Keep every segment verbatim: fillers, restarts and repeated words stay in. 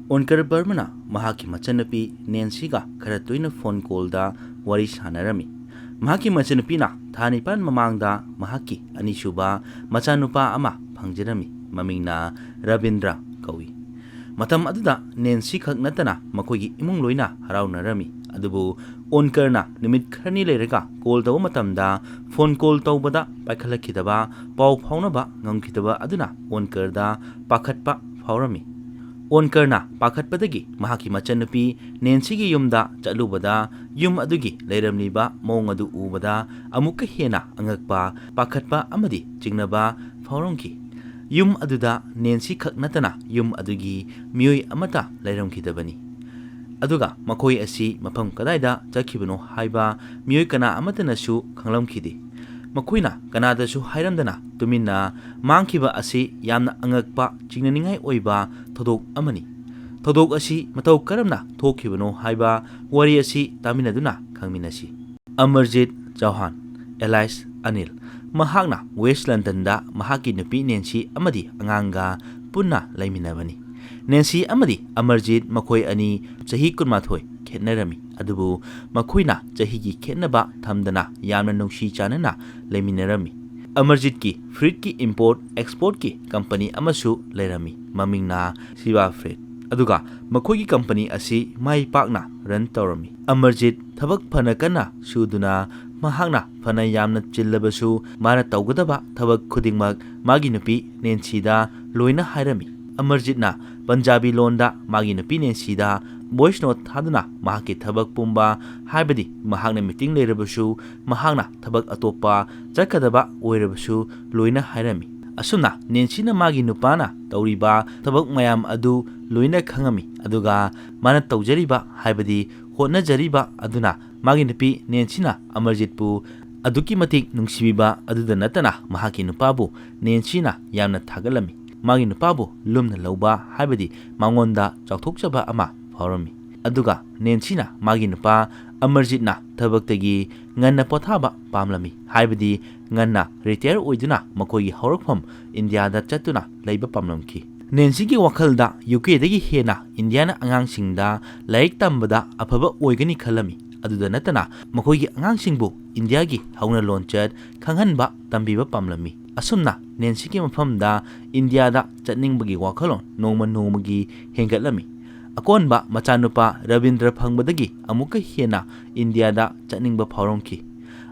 ꯑꯣꯟꯀꯔ ꯕꯔꯃꯅ ꯃꯍꯥꯛꯀꯤ ꯃꯆꯟꯅꯨꯄꯤ ꯅꯦꯟꯁꯤꯒ ꯈꯔ ꯇꯣꯏꯅ ꯐꯣꯟ ꯀꯣꯜꯗ ꯋꯥꯔꯤ ꯁꯥꯟꯅꯔꯝꯃꯤ꯫ ꯃꯍꯥꯛꯀꯤ ꯃꯆꯟꯅꯨꯄꯤꯅ ꯊꯥ ꯅꯤꯄꯥꯟ ꯃꯃꯥꯡꯗ ꯃꯍꯥꯛꯀꯤ ꯑꯅꯤꯁꯨꯕ ꯃꯆꯥꯅꯨꯄꯥ ꯑꯃ ꯐꯪꯖꯔꯝꯃꯤ꯫ ꯃꯃꯤꯡꯅ ꯔꯕꯤꯟꯗ꯭ꯔ ꯀꯧꯏ꯫ ꯃꯇꯝ ꯑꯗꯨꯗ ꯅꯦꯟꯁꯤ ꯈꯛ ꯅꯠꯇꯅ ꯃꯈꯣꯏꯒꯤ ꯏꯃꯨꯡ ꯂꯣꯏꯅ ꯍꯔꯥꯎꯅꯔꯝꯃꯤ꯫ ꯑꯗꯨꯕꯨ ꯑꯣꯟꯀꯔꯅ ꯅꯨꯃꯤꯠ ꯈꯔꯅꯤ ꯂꯩꯔꯒ ꯀꯣꯜ ꯇꯧꯕ ꯃꯇꯝꯗ ꯐꯣꯟ ꯀꯣꯜ ꯇꯧꯕꯗ ꯄꯥꯏꯈꯠꯂꯛꯈꯤꯗꯕ, ꯄꯥꯎ ꯐꯥꯎꯅꯕ ꯉꯝꯈꯤꯗꯕ ꯑꯗꯨꯅ ꯑꯣꯟꯀꯔꯗ ꯄꯥꯈꯠꯄ ꯐꯥꯎꯔꯝꯃꯤ꯫ ꯑꯣꯟꯀꯔꯅ ꯄꯥꯈꯠꯄꯗꯒꯤ ꯃꯍꯥꯛꯀꯤ ꯃꯆꯟꯅꯨꯄꯤ ꯅꯦꯟꯁꯤꯒꯤ ꯌꯨꯝꯗ ꯆꯠꯂꯨꯕꯗ, ꯌꯨꯝ ꯑꯗꯨꯒꯤ ꯂꯩꯔꯝꯂꯤꯕ ꯃꯑꯣꯡ ꯑꯗꯨ ꯎꯕꯗ ꯑꯃꯨꯛꯀ ꯍꯦꯟꯅ ꯑꯉꯛꯄ, ꯄꯥꯈꯠꯄ ꯑꯃꯗꯤ ꯆꯤꯡꯅꯕ ꯐꯥꯎꯔꯝꯈꯤ꯫ ꯌꯨꯝ ꯑꯗꯨꯗ ꯅꯦꯟꯁꯤ ꯈꯛ ꯅꯠꯇꯅ ꯌꯨꯝ ꯑꯗꯨꯒꯤ ꯃꯤꯑꯣꯏ ꯑꯃꯠꯇ ꯂꯩꯔꯝꯈꯤꯗꯕꯅꯤ꯫ ꯑꯗꯨꯒ ꯃꯈꯣꯏ ꯑꯁꯤ ꯃꯐꯝ ꯀꯗꯥꯏꯗ ꯆꯠꯈꯤꯕꯅꯣ ꯍꯥꯏꯕ ꯃꯤꯑꯣꯏ ꯀꯅꯥ ꯑꯃꯠꯇꯅꯁꯨ ꯈꯪꯂꯝꯈꯤꯗꯦ꯫ ꯃꯈꯣꯏꯅ ꯀꯅꯥꯗꯁꯨ ꯍꯥꯏꯔꯝꯗꯅ ꯇꯨꯃꯤꯟꯅ ꯃꯥꯡꯈꯤꯕ ꯑꯁꯤ ꯌꯥꯝꯅ ꯑꯉꯛꯄ, ꯆꯤꯡꯅꯅꯤꯡꯉꯥꯏ ꯑꯣꯏꯕ ꯊꯧꯗꯣꯛ ꯑꯃꯅꯤ꯫ ꯊꯧꯗꯣꯛ ꯑꯁꯤ ꯃꯇꯧ ꯀꯔꯝꯅ ꯊꯣꯛꯈꯤꯕꯅꯣ ꯍꯥꯏꯕ ꯋꯥꯔꯤ ꯑꯁꯤ ꯇꯥꯃꯤꯟꯅꯗꯨꯅ ꯈꯪꯃꯤꯟꯅꯁꯤ꯫ ꯑꯃꯔꯖꯤꯠ ꯆꯧꯍꯥꯟ, alias ꯑꯅꯤꯜ, ꯃꯍꯥꯛꯅ ꯋꯦꯁ ꯂꯟꯗꯟꯗ ꯃꯍꯥꯛꯀꯤ ꯅꯨꯄꯤ ꯅꯦꯟꯁꯤ ꯑꯃꯗꯤ ꯑꯉꯥꯡꯒ ꯄꯨꯟꯅ ꯂꯩꯃꯤꯟꯅꯕꯅꯤ꯫ ꯅꯦꯟꯁꯤ ꯑꯃꯗꯤ ꯑꯃꯔꯖꯤꯠ ꯃꯈꯣꯏ ꯑꯅꯤ ꯆꯍꯤ ꯀꯨꯟꯃꯥꯊꯣꯏ ꯈꯦꯠꯅꯔꯝꯃꯤ, ꯑꯗꯨꯕꯨ ꯃꯈꯣꯏꯅ ꯆꯍꯤꯒꯤ ꯈꯦꯠꯅꯕ ꯊꯝꯗꯅ ꯌꯥꯝꯅ ꯅꯨꯡꯁꯤ ꯆꯥꯟꯅꯅ ꯂꯩꯃꯤꯟꯅꯔꯝꯃꯤ꯫ ꯑꯃꯔꯖꯤꯠꯀꯤ ꯐ꯭ꯔꯨꯏꯠꯀꯤ ꯏꯝꯄꯣꯔꯠ ꯑꯦꯛꯁꯄꯣꯔꯠꯀꯤ ꯀꯝꯄꯅꯤ ꯑꯃꯁꯨ ꯂꯩꯔꯝꯃꯤ, ꯃꯃꯤꯡꯅ ꯁꯤꯕꯥ ꯐ꯭ꯔꯨꯏꯠ꯫ ꯑꯗꯨꯒ ꯃꯈꯣꯏꯒꯤ ꯀꯝꯄꯅꯤ ꯑꯁꯤ ꯃꯥꯏ ꯄꯥꯛꯅ ꯔꯟ ꯇꯧꯔꯝꯃꯤ꯫ ꯑꯃꯔꯖꯤꯠ ꯊꯕꯛ ꯐꯅ ꯀꯟꯅ ꯁꯨꯗꯨꯅ ꯃꯍꯥꯛꯅ ꯐꯅ ꯌꯥꯝꯅ ꯆꯤꯜꯂꯕꯁꯨ ꯃꯥꯅ ꯇꯧꯒꯗꯕ ꯊꯕꯛ ꯈꯨꯗꯤꯡꯃꯛ ꯃꯥꯒꯤ ꯅꯨꯄꯤ ꯅꯦꯟꯁꯤꯗ ꯂꯣꯏꯅ ꯍꯥꯏꯔꯝꯃꯤ꯫ ꯑꯃꯔꯖꯤꯠꯅ ꯄꯟꯖꯥꯕꯤ ꯂꯣꯟꯗ ꯃꯥꯒꯤ ꯅꯨꯄꯤ ꯅꯦꯟꯁꯤꯗ ꯚꯣꯏꯁ ꯅꯣꯠ ꯊꯥꯗꯨꯅ ꯃꯍꯥꯛꯀꯤ ꯊꯕꯛ ꯄꯨꯝꯕ, ꯍꯥꯏꯕꯗꯤ ꯃꯍꯥꯛꯅ ꯃꯤꯇꯤꯡ ꯂꯩꯔꯕꯁꯨ, ꯃꯍꯥꯛꯅ ꯊꯕꯛ ꯑꯇꯣꯞꯄ ꯆꯠꯀꯗꯕ ꯑꯣꯏꯔꯕꯁꯨ ꯂꯣꯏꯅ ꯍꯥꯏꯔꯝꯃꯤ꯫ ꯑꯁꯨꯝꯅ ꯅꯦꯟꯁꯤꯅ ꯃꯥꯒꯤ ꯅꯨꯄꯥꯅ ꯇꯧꯔꯤꯕ ꯊꯕꯛ ꯃꯌꯥꯝ ꯑꯗꯨ ꯂꯣꯏꯅ ꯈꯪꯉꯝꯃꯤ, ꯑꯗꯨꯒ ꯃꯥꯅ ꯇꯧꯖꯔꯤꯕ, ꯍꯥꯏꯕꯗꯤ ꯍꯣꯠꯅꯖꯔꯤꯕ ꯑꯗꯨꯅ ꯃꯥꯒꯤ ꯅꯨꯄꯤ ꯅꯦꯟꯁꯤꯅ ꯑꯃꯔꯖꯤꯠꯄꯨ ꯑꯗꯨꯛꯀꯤ ꯃꯇꯤꯛ ꯅꯨꯡꯁꯤꯕꯤꯕ ꯑꯗꯨꯗ ꯅꯠꯇꯅ ꯃꯍꯥꯛꯀꯤ ꯅꯨꯄꯥꯕꯨ ꯅꯦꯟꯁꯤꯅ ꯌꯥꯝꯅ ꯊꯥꯒꯠꯂꯝꯃꯤ꯫ ꯃꯥꯒꯤ ꯅꯨꯄꯥꯕꯨ ꯂꯨꯝꯅ ꯂꯧꯕ, ꯍꯥꯏꯕꯗꯤ ꯃꯉꯣꯟꯗ ꯆꯥꯎꯊꯣꯛꯆꯕ ꯑꯃ ꯐꯥꯎꯔꯝꯃꯤ꯫ ꯑꯗꯨꯒ ꯅꯦꯟꯁꯤꯅ ꯃꯥꯒꯤ ꯅꯨꯄꯥ ꯑꯃꯔꯖꯤꯠꯅ ꯊꯕꯛꯇꯒꯤ ꯉꯟꯅ ꯄꯣꯊꯥꯕ ꯄꯥꯝꯂꯝꯃꯤ, ꯍꯥꯏꯕꯗꯤ ꯉꯟꯅ ꯔꯤꯇꯥꯌꯔ ꯑꯣꯏꯗꯨꯅ ꯃꯈꯣꯏꯒꯤ ꯍꯧꯔꯛꯐꯝ ꯏꯟꯗꯤꯌꯥꯗ ꯆꯠꯇꯨꯅ ꯂꯩꯕ ꯄꯥꯝꯂꯝꯈꯤ꯫ ꯅꯦꯟꯁꯤꯒꯤ ꯋꯥꯈꯜꯗ ꯌꯨ ꯀꯦꯗꯒꯤ ꯍꯦꯟꯅ ꯏꯟꯗꯤꯌꯥꯅ ꯑꯉꯥꯡꯁꯤꯡꯗ ꯂꯥꯏꯔꯤꯛ ꯇꯝꯕꯗ ꯑꯐꯕ ꯑꯣꯏꯒꯅꯤ ꯈꯜꯂꯝꯃꯤ꯫ ꯑꯗꯨꯗ ꯅꯠꯇꯅ ꯃꯈꯣꯏꯒꯤ ꯑꯉꯥꯡꯁꯤꯡꯕꯨ ꯏꯟꯗꯤꯌꯥꯒꯤ ꯍꯧꯅ ꯂꯣꯟꯆꯠ ꯈꯪꯍꯟꯕ ꯇꯝꯕꯤꯕ ꯄꯥꯝꯂꯝꯃꯤ꯫ ꯑꯁꯨꯝꯅ ꯅꯦꯟꯁꯤꯒꯤ ꯃꯐꯝꯗ ꯏꯟꯗꯤꯌꯥꯗ ꯆꯠꯅꯤꯡꯕꯒꯤ ꯋꯥꯈꯜꯂꯣꯟ ꯅꯣꯡꯃ ꯅꯣꯡꯃꯒꯤ ꯍꯦꯟꯒꯠꯂꯝꯃꯤ꯫ ꯑꯀꯣꯟꯕ ꯃꯆꯥꯅꯨꯄꯥ ꯔꯕꯤꯟꯗ꯭ꯔ ꯐꯪꯕꯗꯒꯤ ꯑꯃꯨꯛꯀ ꯍꯦꯟꯅ ꯏꯟꯗꯤꯌꯥꯗ ꯆꯠꯅꯤꯡꯕ ꯐꯥꯎꯔꯝꯈꯤ꯫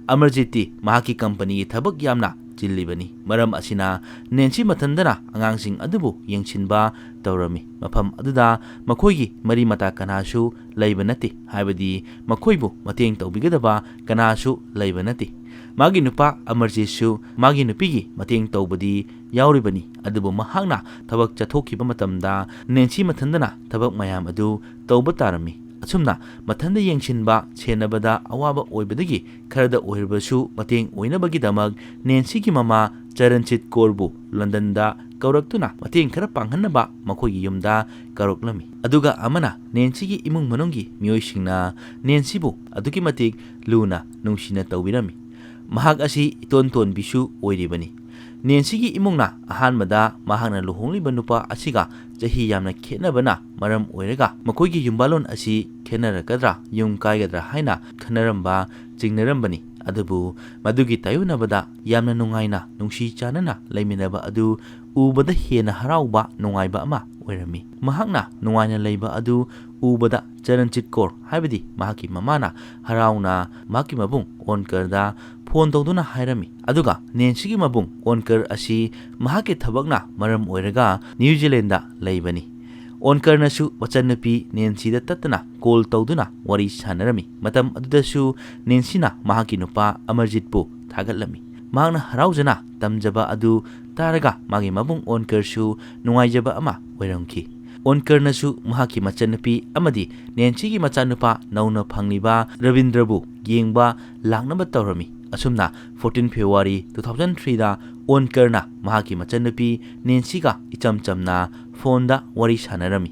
ꯑꯃꯔꯖꯤꯠꯇꯤ ꯃꯍꯥꯛꯀꯤ ꯀꯝꯄꯅꯤꯒꯤ ꯊꯕꯛ ꯌꯥꯝꯅ ꯆꯤꯜꯂꯤꯕꯅꯤ꯫ ꯃꯔꯝ ꯑꯁꯤꯅ ꯅꯦꯟꯁꯤ ꯃꯊꯟꯗꯅ ꯑꯉꯥꯡꯁꯤꯡ ꯑꯗꯨꯕꯨ ꯌꯦꯡꯁꯤꯟꯕ ꯇꯧꯔꯝꯃꯤ꯫ ꯃꯐꯝ ꯑꯗꯨꯗ ꯃꯈꯣꯏꯒꯤ ꯃꯔꯤ ꯃꯇꯥ ꯀꯅꯥꯁꯨ ꯂꯩꯕ ꯅꯠꯇꯦ, ꯍꯥꯏꯕꯗꯤ ꯃꯈꯣꯏꯕꯨ ꯃꯇꯦꯡ ꯇꯧꯕꯤꯒꯗꯕ ꯀꯅꯥꯁꯨ ꯂꯩꯕ ꯅꯠꯇꯦ꯫ ꯃꯥꯒꯤ ꯅꯨꯄꯥ ꯑꯃꯔꯖꯤꯠꯁꯨ ꯃꯥꯒꯤ ꯅꯨꯄꯤꯒꯤ ꯃꯇꯦꯡ ꯇꯧꯕꯗꯤ ꯌꯥꯎꯔꯤꯕꯅꯤ, ꯑꯗꯨꯕꯨ ꯃꯍꯥꯛꯅ ꯊꯕꯛ ꯆꯠꯊꯣꯛꯈꯤꯕ ꯃꯇꯝꯗ ꯅꯦꯟꯁꯤ ꯃꯊꯟꯗꯅ ꯊꯕꯛ ꯃꯌꯥꯝ ꯑꯗꯨ ꯇꯧꯕ ꯇꯥꯔꯝꯃꯤ꯫ ꯑꯁꯨꯝꯅ ꯃꯊꯟꯗ ꯌꯦꯡꯁꯤꯟꯕ, ꯁꯦꯟꯅꯕꯗ ꯑꯋꯥꯕ ꯑꯣꯏꯕꯗꯒꯤ ꯈꯔꯗ ꯑꯣꯏꯔꯕꯁꯨ ꯃꯇꯦꯡ ꯑꯣꯏꯅꯕꯒꯤꯗꯃꯛ ꯅꯦꯟꯁꯤꯒꯤ ꯃꯃꯥ ꯆꯔꯟꯖꯤꯠ ꯀꯣꯔꯕꯨ ꯂꯟꯗꯟꯗ ꯀꯧꯔꯛꯇꯨꯅ ꯃꯇꯦꯡ ꯈꯔ ꯄꯥꯡꯍꯟꯅꯕ ꯃꯈꯣꯏꯒꯤ ꯌꯨꯝꯗ ꯀꯧꯔꯛꯂꯝꯃꯤ꯫ ꯑꯗꯨꯒ ꯑꯃꯅ ꯅꯦꯟꯁꯤꯒꯤ ꯏꯃꯨꯡ ꯃꯅꯨꯡꯒꯤ ꯃꯤꯑꯣꯏꯁꯤꯡꯅ ꯅꯦꯟꯁꯤꯕꯨ ꯑꯗꯨꯛꯀꯤ ꯃꯇꯤꯛ ꯂꯨꯅ ꯅꯨꯡꯁꯤꯅ ꯇꯧꯕꯤꯔꯝꯃꯤ꯫ ꯃꯍꯥꯛ ꯑꯁꯤ ꯏꯇꯣꯟ ꯇꯣꯟꯕꯤꯁꯨ ꯑꯣꯏꯔꯤꯕꯅꯤ꯫ ꯅꯦꯟꯁꯤꯒꯤ ꯏꯃꯨꯡꯅ ꯑꯍꯥꯟꯕꯗ ꯃꯍꯥꯛꯅ ꯂꯨꯍꯣꯡꯂꯤꯕ ꯅꯨꯄꯥ ꯑꯁꯤꯒ ꯆꯍꯤ ꯌꯥꯝꯅ ꯈꯦꯠꯅꯕꯅ ꯃꯔꯝ ꯑꯣꯏꯔꯒ ꯃꯈꯣꯏꯒꯤ ꯌꯨꯝꯕꯥꯂꯣꯟ ꯑꯁꯤ ꯈꯦꯠꯅꯔꯛꯀꯗ꯭ꯔꯥ, ꯌꯨꯝ ꯀꯥꯏꯒꯗ꯭ꯔꯥ ꯍꯥꯏꯅ ꯈꯟꯅꯔꯝꯕ, ꯆꯤꯡꯅꯔꯝꯕꯅꯤ꯫ ꯑꯗꯨꯕꯨ ꯃꯗꯨꯒꯤ ꯇꯥꯏꯌꯣꯟꯅꯕꯗ ꯌꯥꯝꯅ ꯅꯨꯡꯉꯥꯏꯅ, ꯅꯨꯡꯁꯤ ꯆꯥꯟꯅꯅ ꯂꯩꯃꯤꯟꯅꯕ ꯑꯗꯨ ꯎꯕꯗ ꯍꯦꯟꯅ ꯍꯔꯥꯎꯕ, ꯅꯨꯡꯉꯥꯏꯕ ꯑꯃ ꯑꯣꯏꯔꯝꯃꯤ꯫ ꯃꯍꯥꯛꯅ ꯅꯨꯡꯉꯥꯏꯅ ꯂꯩꯕ ꯑꯗꯨ ꯎꯕꯗ ꯆꯔꯟꯖꯤꯠ ꯀꯧꯔ, ꯍꯥꯏꯕꯗꯤ ꯃꯍꯥꯛꯀꯤ ꯃꯃꯥꯅ, ꯍꯔꯥꯎꯅ ꯃꯍꯥꯛꯀꯤ ꯃꯕꯨꯡ ꯑꯣꯟꯀꯔꯗ ꯐꯣꯟ ꯇꯧꯗꯨꯅ ꯍꯥꯏꯔꯝꯃꯤ꯫ ꯑꯗꯨꯒ ꯅꯦꯟꯁꯤꯒꯤ ꯃꯕꯨꯡ ꯑꯣꯟꯀꯔ ꯑꯁꯤ ꯃꯍꯥꯛꯀꯤ ꯊꯕꯛꯅ ꯃꯔꯝ ꯑꯣꯏꯔꯒ ꯅ꯭ꯌꯨ ꯖꯤꯂꯦꯟꯗ ꯂꯩꯕꯅꯤ꯫ ꯑꯣꯟꯀꯔꯅꯁꯨ ꯃꯆꯟꯅꯨꯄꯤ ꯅꯦꯟꯁꯤꯗ ꯇꯠꯇꯅ ꯀꯣꯜ ꯇꯧꯗꯨꯅ ꯋꯥꯔꯤ ꯁꯥꯟꯅꯔꯝꯃꯤ꯫ ꯃꯇꯝ ꯑꯗꯨꯗꯁꯨ ꯅꯦꯟꯁꯤꯅ ꯃꯍꯥꯛꯀꯤ ꯅꯨꯄꯥ ꯑꯃꯔꯖꯤꯠꯄꯨ ꯊꯥꯒꯠꯂꯝꯃꯤ꯫ ꯃꯍꯥꯛꯅ ꯍꯔꯥꯎꯖꯅ ꯇꯝꯖꯕ ꯑꯗꯨ ꯇꯥꯔꯒ ꯃꯥꯒꯤ ꯃꯕꯨꯡ ꯑꯣꯟꯀꯔꯁꯨ ꯅꯨꯡꯉꯥꯏꯖꯕ ꯑꯃ ꯑꯣꯏꯔꯝꯈꯤ꯫ ꯑꯣꯟꯀꯔꯅꯁꯨ ꯃꯍꯥꯛꯀꯤ ꯃꯆꯟꯅꯨꯄꯤ ꯑꯃꯗꯤ ꯅꯦꯟꯁꯤꯒꯤ ꯃꯆꯥꯅꯨꯄꯥ ꯅꯧꯅ ꯐꯪꯂꯤꯕ ꯔꯕꯤꯟꯗ꯭ꯔꯕꯨ ꯌꯦꯡꯕ ꯂꯥꯛꯅꯕ ꯇꯧꯔꯝꯃꯤ꯫ ꯑꯁꯨꯝꯅ fourteen February two thousand threeꯗ ꯑꯣꯟꯀꯔꯅ ꯃꯍꯥꯛꯀꯤ ꯃꯆꯟꯅꯨꯄꯤ ꯅꯦꯟꯁꯤꯒ ꯏꯆꯝ ꯆꯝꯅ ꯐꯣꯟꯗ ꯋꯥꯔꯤ ꯁꯥꯟꯅꯔꯝꯃꯤ꯫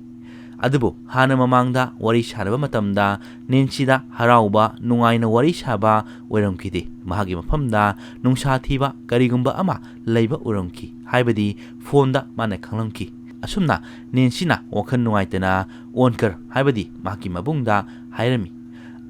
ꯑꯗꯨꯕꯨ ꯍꯥꯟꯅ ꯃꯃꯥꯡꯗ ꯋꯥꯔꯤ ꯁꯥꯟꯅꯕ ꯃꯇꯝꯗ ꯅꯦꯟꯁꯤꯗ ꯍꯔꯥꯎꯕ, ꯅꯨꯡꯉꯥꯏꯅ ꯋꯥꯔꯤ ꯁꯥꯕ ꯑꯣꯏꯔꯝꯈꯤꯗꯦ꯫ ꯃꯍꯥꯛꯀꯤ ꯃꯐꯝꯗ ꯅꯨꯡꯁꯥ ꯊꯤꯕ ꯀꯔꯤꯒꯨꯝꯕ ꯑꯃ ꯂꯩꯕ ꯑꯣꯏꯔꯝꯈꯤ, ꯍꯥꯏꯕꯗꯤ ꯐꯣꯟꯗ ꯃꯥꯅ ꯈꯪꯂꯝꯈꯤ꯫ ꯑꯁꯨꯝꯅ ꯅꯦꯟꯁꯤꯅ ꯋꯥꯈꯜ ꯅꯨꯡꯉꯥꯏꯇꯅ ꯑꯣꯟꯀꯔ ꯍꯥꯏꯕꯗꯤ ꯃꯍꯥꯛꯀꯤ ꯃꯕꯨꯡꯗ ꯍꯥꯏꯔꯝꯃꯤ꯫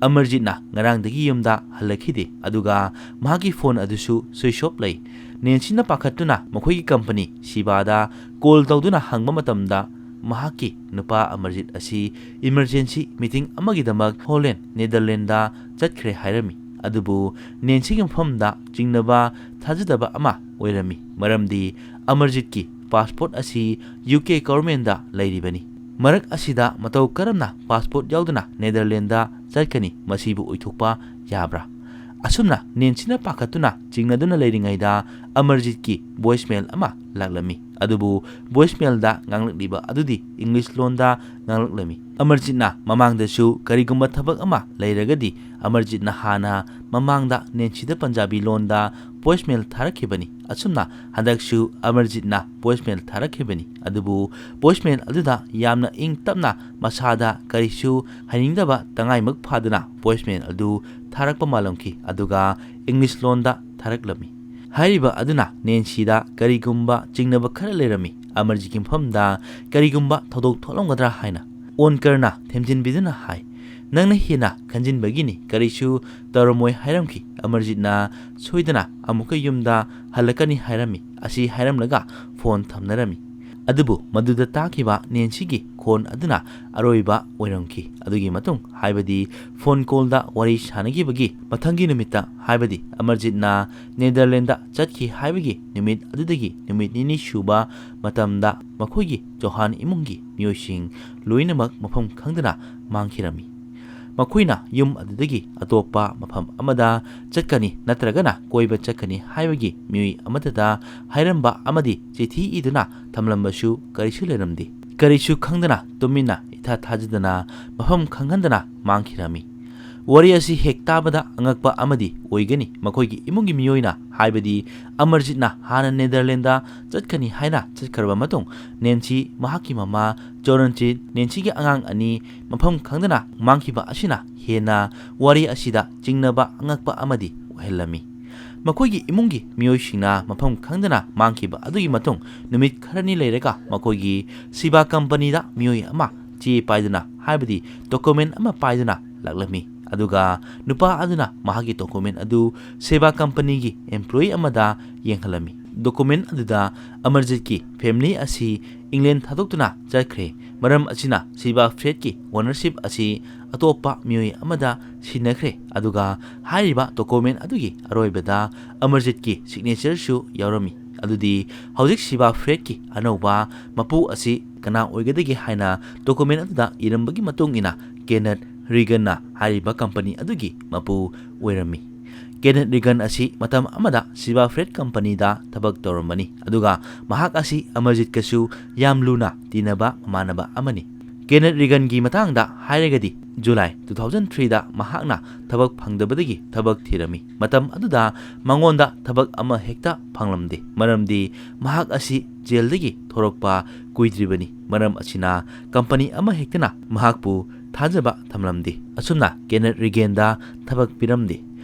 ꯑꯃꯔꯖꯤꯠꯅ ꯉꯔꯥꯡꯗꯒꯤ ꯌꯨꯝꯗ ꯍꯜꯂꯛꯈꯤꯗꯦ, ꯑꯗꯨꯒ ꯃꯍꯥꯛꯀꯤ ꯐꯣꯟ ꯑꯗꯨꯁꯨ ꯁ꯭ꯋꯤꯆ ꯑꯣꯐ ꯂꯩ꯫ ꯅꯦꯟꯁꯤꯅ ꯄꯥꯈꯠꯇꯨꯅ ꯃꯈꯣꯏꯒꯤ ꯀꯝꯄꯅꯤ ꯁꯤꯕꯥꯗ ꯀꯣꯜ ꯇꯧꯗꯨꯅ ꯍꯪꯕ ꯃꯇꯝꯗ, ꯃꯍꯥꯛꯀꯤ ꯅꯨꯄꯥ ꯑꯃꯔꯖꯤꯠ ꯑꯁꯤ ꯏꯃꯔꯖꯦꯟꯁꯤ ꯃꯤꯇꯤꯡ ꯑꯃꯒꯤꯗꯃꯛ ꯍꯣꯂꯦꯟ, ꯅꯦꯗꯔꯂꯦꯟꯗ ꯆꯠꯈ꯭ꯔꯦ ꯍꯥꯏꯔꯝꯃꯤ꯫ ꯑꯗꯨꯕꯨ ꯅꯦꯟꯁꯤꯒꯤ ꯃꯐꯝꯗ ꯆꯤꯡꯅꯕ ꯊꯥꯖꯗꯕ ꯑꯃ ꯑꯣꯏꯔꯝꯃꯤ, ꯃꯔꯝꯗꯤ ꯑꯃꯔꯖꯤꯠꯀꯤ ꯄꯥꯁꯄꯣꯔꯠ ꯑꯁꯤ ꯌꯨ ꯀꯦ ꯒꯣꯚꯔꯟꯃꯦꯟꯗ ꯂꯩꯔꯤꯕꯅꯤ꯫ ꯃꯔꯛ ꯑꯁꯤꯗ ꯃꯇꯧ ꯀꯔꯝꯅ ꯄꯥꯁꯄꯣꯔꯠ ꯌꯥꯎꯗꯅ ꯅꯦꯗꯔꯂꯦꯟꯗ ꯆꯠꯀꯅꯤ? ꯃꯁꯤꯕꯨ ꯑꯣꯏꯊꯣꯛꯄ ꯌꯥꯕ꯭ꯔꯥ? ꯑꯁꯨꯝꯅ ꯅꯦꯟꯁꯤꯅ ꯄꯥꯈꯠꯇꯨꯅ ꯆꯤꯡꯅꯗꯨꯅ ꯂꯩꯔꯤꯉꯩꯗ ꯑꯃꯔꯖꯤꯠꯀꯤ ꯚꯣꯏꯁꯃꯦꯜ ꯑꯃ ꯂꯥꯛꯂꯝꯃꯤ꯫ ꯑꯗꯨꯕꯨ ꯚꯣꯏꯁꯃꯦꯜꯗ ꯉꯥꯡꯂꯛꯂꯤꯕ ꯑꯗꯨꯗꯤ ꯏꯪꯂꯤꯁ ꯂꯣꯟꯗ ꯉꯥꯡꯂꯛꯂꯝꯃꯤ꯫ ꯑꯃꯔꯖꯤꯠꯅ ꯃꯃꯥꯡꯗꯁꯨ ꯀꯔꯤꯒꯨꯝꯕ ꯊꯕꯛ ꯑꯃ ꯂꯩꯔꯒꯗꯤ ꯑꯃꯔꯖꯤꯠꯅ ꯍꯥꯟꯅ ꯃꯃꯥꯡꯗ ꯅꯦꯟꯁꯤꯗ ꯄꯟꯖꯥꯕꯤ ꯂꯣꯟꯗ ꯚꯣꯏꯁꯃꯦꯜ ꯊꯥꯔꯛꯈꯤꯕꯅꯤ꯫ ꯑꯁꯨꯝꯅ ꯍꯟꯗꯛꯁꯨ ꯑꯃꯔꯖꯤꯠꯅ ꯚꯣꯏꯁꯃꯦꯜ ꯊꯥꯔꯛꯈꯤꯕꯅꯤ꯫ ꯑꯗꯨꯕꯨ ꯚꯣꯏꯁꯃꯦꯜ ꯑꯗꯨꯗ ꯌꯥꯝꯅ ꯏꯪ ꯇꯞꯅ, ꯃꯁꯥꯗ ꯀꯔꯤꯁꯨ ꯍꯥꯏꯅꯤꯡꯗꯕ ꯇꯉꯥꯏꯃꯛ ꯐꯥꯗꯨꯅ ꯚꯣꯏꯁꯃꯦꯜ ꯑꯗꯨ ꯊꯥꯔꯛꯄ ꯃꯥꯜꯂꯝꯈꯤ, ꯑꯗꯨꯒ ꯏꯪꯂꯤꯁ ꯂꯣꯟꯗ ꯊꯥꯔꯛꯂꯝꯃꯤ꯫ ꯍꯥꯏꯔꯤꯕ ꯑꯗꯨꯅ ꯅꯦꯟꯁꯤꯗ ꯀꯔꯤꯒꯨꯝꯕ ꯆꯤꯡꯅꯕ ꯈꯔ ꯂꯩꯔꯝꯃꯤ, ꯑꯃꯔꯖꯤꯠꯀꯤ ꯃꯐꯝꯗ ꯀꯔꯤꯒꯨꯝꯕ ꯊꯧꯗꯣꯛ ꯊꯣꯛꯂꯝꯒꯗ꯭ꯔꯥ ꯍꯥꯏꯅ꯫ ꯑꯣꯟꯀꯔꯅ ꯊꯦꯝꯖꯤꯟꯕꯤꯗꯨꯅ ꯍꯥꯏ, "ꯅꯪꯅ ꯍꯦꯟꯅ ꯈꯟꯖꯤꯟꯕꯒꯤꯅꯤ, ꯀꯔꯤꯁꯨ ꯇꯧꯔꯝꯃꯣꯏ" ꯍꯥꯏꯔꯝꯈꯤ꯫ ꯑꯃꯔꯖꯤꯠꯅ ꯁꯣꯏꯗꯅ ꯑꯃꯨꯛꯀ ꯌꯨꯝꯗ ꯍꯜꯂꯛꯀꯅꯤ ꯍꯥꯏꯔꯝꯃꯤ꯫ ꯑꯁꯤ ꯍꯥꯏꯔꯝꯂꯒ ꯐꯣꯟ ꯊꯝꯅꯔꯝꯃꯤ꯫ ꯑꯗꯨꯕꯨ ꯃꯗꯨꯗ ꯇꯥꯈꯤꯕ ꯅꯦꯟꯁꯤꯒꯤ ꯈꯣꯟ ꯑꯗꯨꯅ ꯑꯔꯣꯏꯕ ꯑꯣꯏꯔꯝꯈꯤ꯫ ꯑꯗꯨꯒꯤ ꯃꯇꯨꯡ, ꯍꯥꯏꯕꯗꯤ ꯐꯣꯟ ꯀꯣꯜꯗ ꯋꯥꯔꯤ ꯁꯥꯅꯈꯤꯕꯒꯤ ꯃꯊꯪꯒꯤ ꯅꯨꯃꯤꯠꯇ, ꯍꯥꯏꯕꯗꯤ ꯑꯃꯔꯖꯤꯠꯅ ꯅꯦꯗꯔꯂꯦꯟꯗ ꯆꯠꯈꯤ ꯍꯥꯏꯕꯒꯤ ꯅꯨꯃꯤꯠ ꯑꯗꯨꯗꯒꯤ ꯅꯨꯃꯤꯠ ꯅꯤꯅꯤ ꯁꯨꯕ ꯃꯇꯝꯗ, ꯃꯈꯣꯏꯒꯤ ꯆꯧꯍꯥꯟ ꯏꯃꯨꯡꯒꯤ ꯃꯤꯑꯣꯏꯁꯤꯡ ꯂꯣꯏꯅꯃꯛ ꯃꯐꯝ ꯈꯪꯗꯅ ꯃꯥꯡꯈꯤꯔꯝꯃꯤ꯫ ꯃꯈꯣꯏꯅ ꯌꯨꯝ ꯑꯗꯨꯗꯒꯤ ꯑꯇꯣꯞꯄ ꯃꯐꯝ ꯑꯃꯗ ꯆꯠꯀꯅꯤ ꯅꯠꯇ꯭ꯔꯒꯅ ꯀꯣꯏꯕ ꯆꯠꯀꯅꯤ ꯍꯥꯏꯕꯒꯤ ꯃꯤꯑꯣꯏ ꯑꯃꯠꯇꯗ ꯍꯥꯏꯔꯝꯕ ꯑꯃꯗꯤ ꯆꯤꯊꯤ ꯏꯗꯨꯅ ꯊꯝꯂꯝꯕꯁꯨ ꯀꯔꯤꯁꯨ ꯂꯩꯔꯝꯗꯦ꯫ ꯀꯔꯤꯁꯨ ꯈꯪꯗꯅ, ꯇꯨꯃꯤꯟꯅ, ꯏꯊꯥ ꯊꯥꯖꯗꯅ, ꯃꯐꯝ ꯈꯪꯍꯟꯗꯅ ꯃꯥꯡꯈꯤꯔꯝꯃꯤ꯫ ꯋꯥꯔꯤ ꯑꯁꯤ ꯍꯦꯛ ꯇꯥꯕꯗ ꯑꯉꯛꯄ ꯑꯃꯗꯤ ꯑꯣꯏꯒꯅꯤ꯫ ꯃꯈꯣꯏꯒꯤ ꯏꯃꯨꯡꯒꯤ ꯃꯤꯑꯣꯏꯅ, ꯍꯥꯏꯕꯗꯤ ꯑꯃꯔꯖꯤꯠꯅ ꯍꯥꯟꯅ ꯅꯦꯗꯔꯂꯦꯟꯗ ꯆꯠꯀꯅꯤ ꯍꯥꯏꯅ ꯆꯠꯈ꯭ꯔꯕ ꯃꯇꯨꯡ, ꯅꯦꯟꯁꯤ, ꯃꯍꯥꯛꯀꯤ ꯃꯃꯥ, ꯆꯣꯔꯟꯖꯤꯠ, ꯅꯦꯟꯁꯤꯒꯤ ꯑꯉꯥꯡ ꯑꯅꯤ ꯃꯐꯝ ꯈꯪꯗꯅ ꯃꯥꯡꯈꯤꯕ ꯑꯁꯤꯅ ꯍꯦꯟꯅ ꯋꯥꯔꯤ ꯑꯁꯤꯗ ꯆꯤꯡꯅꯕ ꯑꯉꯛꯄ ꯑꯃꯗꯤ ꯑꯣꯏꯍꯜꯂꯝꯃꯤ꯫ ꯃꯈꯣꯏꯒꯤ ꯏꯃꯨꯡꯒꯤ ꯃꯤꯑꯣꯏꯁꯤꯡꯅ ꯃꯐꯝ ꯈꯪꯗꯅ ꯃꯥꯡꯈꯤꯕ ꯑꯗꯨꯒꯤ ꯃꯇꯨꯡ ꯅꯨꯃꯤꯠ ꯈꯔꯅꯤ ꯂꯩꯔꯒ ꯃꯈꯣꯏꯒꯤ ꯁꯤꯕꯥ ꯀꯝꯄꯅꯤꯗ ꯃꯤꯑꯣꯏ ꯑꯃ ꯆꯦ ꯄꯥꯏꯗꯨꯅ, ꯍꯥꯏꯕꯗꯤ ꯗꯣꯀꯨꯃꯦꯟ ꯑꯃ ꯄꯥꯏꯗꯨꯅ ꯂꯥꯛꯂꯝꯃꯤ꯫ ꯑꯗꯨꯒ ꯅꯨꯄꯥ ꯑꯗꯨꯅ ꯃꯍꯥꯛꯀꯤ ꯗꯣꯀꯨꯃꯦꯟ ꯑꯗꯨ ꯁꯦꯕꯥ ꯀꯝꯄꯅꯤꯒꯤ ꯑꯦꯝꯄ꯭ꯂꯣꯌꯤ ꯑꯃꯗ ꯌꯦꯡꯍꯜꯂꯝꯃꯤ꯫ ꯗꯣꯀꯨꯃꯦꯟ ꯑꯗꯨꯗ ꯑꯃꯔꯖꯤꯠꯀꯤ ꯐꯦꯃꯤꯂꯤ ꯑꯁꯤ ꯏꯪꯂꯦꯟ ꯊꯥꯗꯣꯛꯇꯨꯅ ꯆꯠꯈ꯭ꯔꯦ, ꯃꯔꯝ ꯑꯁꯤꯅ ꯁꯤꯕꯥ ꯐ꯭ꯂꯦꯠꯀꯤ ꯑꯣꯅꯔꯁꯤꯞ ꯑꯁꯤ ꯑꯇꯣꯞꯄ ꯃꯤꯑꯣꯏ ꯑꯃꯗ ꯁꯤꯟꯅꯈ꯭ꯔꯦ꯫ ꯑꯗꯨꯒ ꯍꯥꯏꯔꯤꯕ ꯗꯣꯀꯨꯃꯦꯟ ꯑꯗꯨꯒꯤ ꯑꯔꯣꯏꯕꯗ ꯑꯃꯔꯖꯤꯠꯀꯤ ꯁꯤꯒꯅꯦꯆꯔꯁꯨ ꯌꯥꯎꯔꯝꯃꯤ꯫ ꯑꯗꯨꯗꯤ ꯍꯧꯖꯤꯛ ꯁꯤꯕꯥ ꯐ꯭ꯂꯦꯠꯀꯤ ꯑꯅꯧꯕ ꯃꯄꯨ ꯑꯁꯤ ꯀꯅꯥ ꯑꯣꯏꯒꯗꯒꯦ ꯍꯥꯏꯅ ꯗꯣꯀꯨꯃꯦꯟ ꯑꯗꯨꯗ ꯏꯔꯝꯕꯒꯤ ꯃꯇꯨꯡ ꯏꯟꯅ ꯀꯦꯅꯦꯠ ꯔꯤꯒꯟꯅ ꯍꯥꯏꯔꯤꯕ ꯀꯝꯄꯅꯤ ꯑꯗꯨꯒꯤ ꯃꯄꯨ ꯑꯣꯏꯔꯝꯃꯤ꯫ ꯀꯦꯅꯦꯠ ꯔꯤꯒꯟ ꯑꯁꯤ ꯃꯇꯝ ꯑꯃꯗ ꯁꯤꯕꯥ ꯐ꯭ꯂꯦꯠ ꯀꯝꯄꯅꯤꯗ ꯊꯕꯛ ꯇꯧꯔꯝꯕꯅꯤ, ꯑꯗꯨꯒ ꯃꯍꯥꯛ ꯑꯁꯤ ꯑꯃꯔꯖꯤꯠꯀꯁꯨ ꯌꯥꯝ ꯂꯨꯅ ꯇꯤꯟꯅꯕ ꯃꯃꯥꯟꯅꯕ ꯑꯃꯅꯤ꯫ ꯀꯦꯅꯦꯠ ꯔꯤꯒꯟꯒꯤ ꯃꯇꯥꯡꯗ ꯍꯥꯏꯔꯒꯗꯤ, ꯖꯨꯂꯥꯏ two thousand three ꯗ ꯃꯍꯥꯛꯅ ꯊꯕꯛ ꯐꯪꯗꯕꯗꯒꯤ ꯊꯕꯛ ꯊꯤꯔꯝꯃꯤ꯫ ꯃꯇꯝ ꯑꯗꯨꯗ ꯃꯉꯣꯟꯗ ꯊꯕꯛ ꯑꯃ ꯍꯦꯛꯇ ꯐꯪꯂꯝꯗꯦ, ꯃꯔꯝꯗꯤ ꯃꯍꯥꯛ ꯑꯁꯤ ꯖꯦꯜꯗꯒꯤ ꯊꯣꯔꯛꯄ ꯀꯨꯏꯗ꯭ꯔꯤꯕꯅꯤ꯫ ꯃꯔꯝ ꯑꯁꯤꯅ ꯀꯝꯄꯅꯤ ꯑꯃ ꯍꯦꯛꯇꯅ ꯃꯍꯥꯛꯄꯨ ꯊꯥꯖꯕ ꯊꯝꯂꯝꯗꯦ꯫ ꯑꯁꯨꯝꯅ ꯀꯦꯅꯦꯠ ꯔꯤꯒꯦꯟꯗ ꯊꯕꯛ ꯄꯤꯔꯝꯗꯦ꯫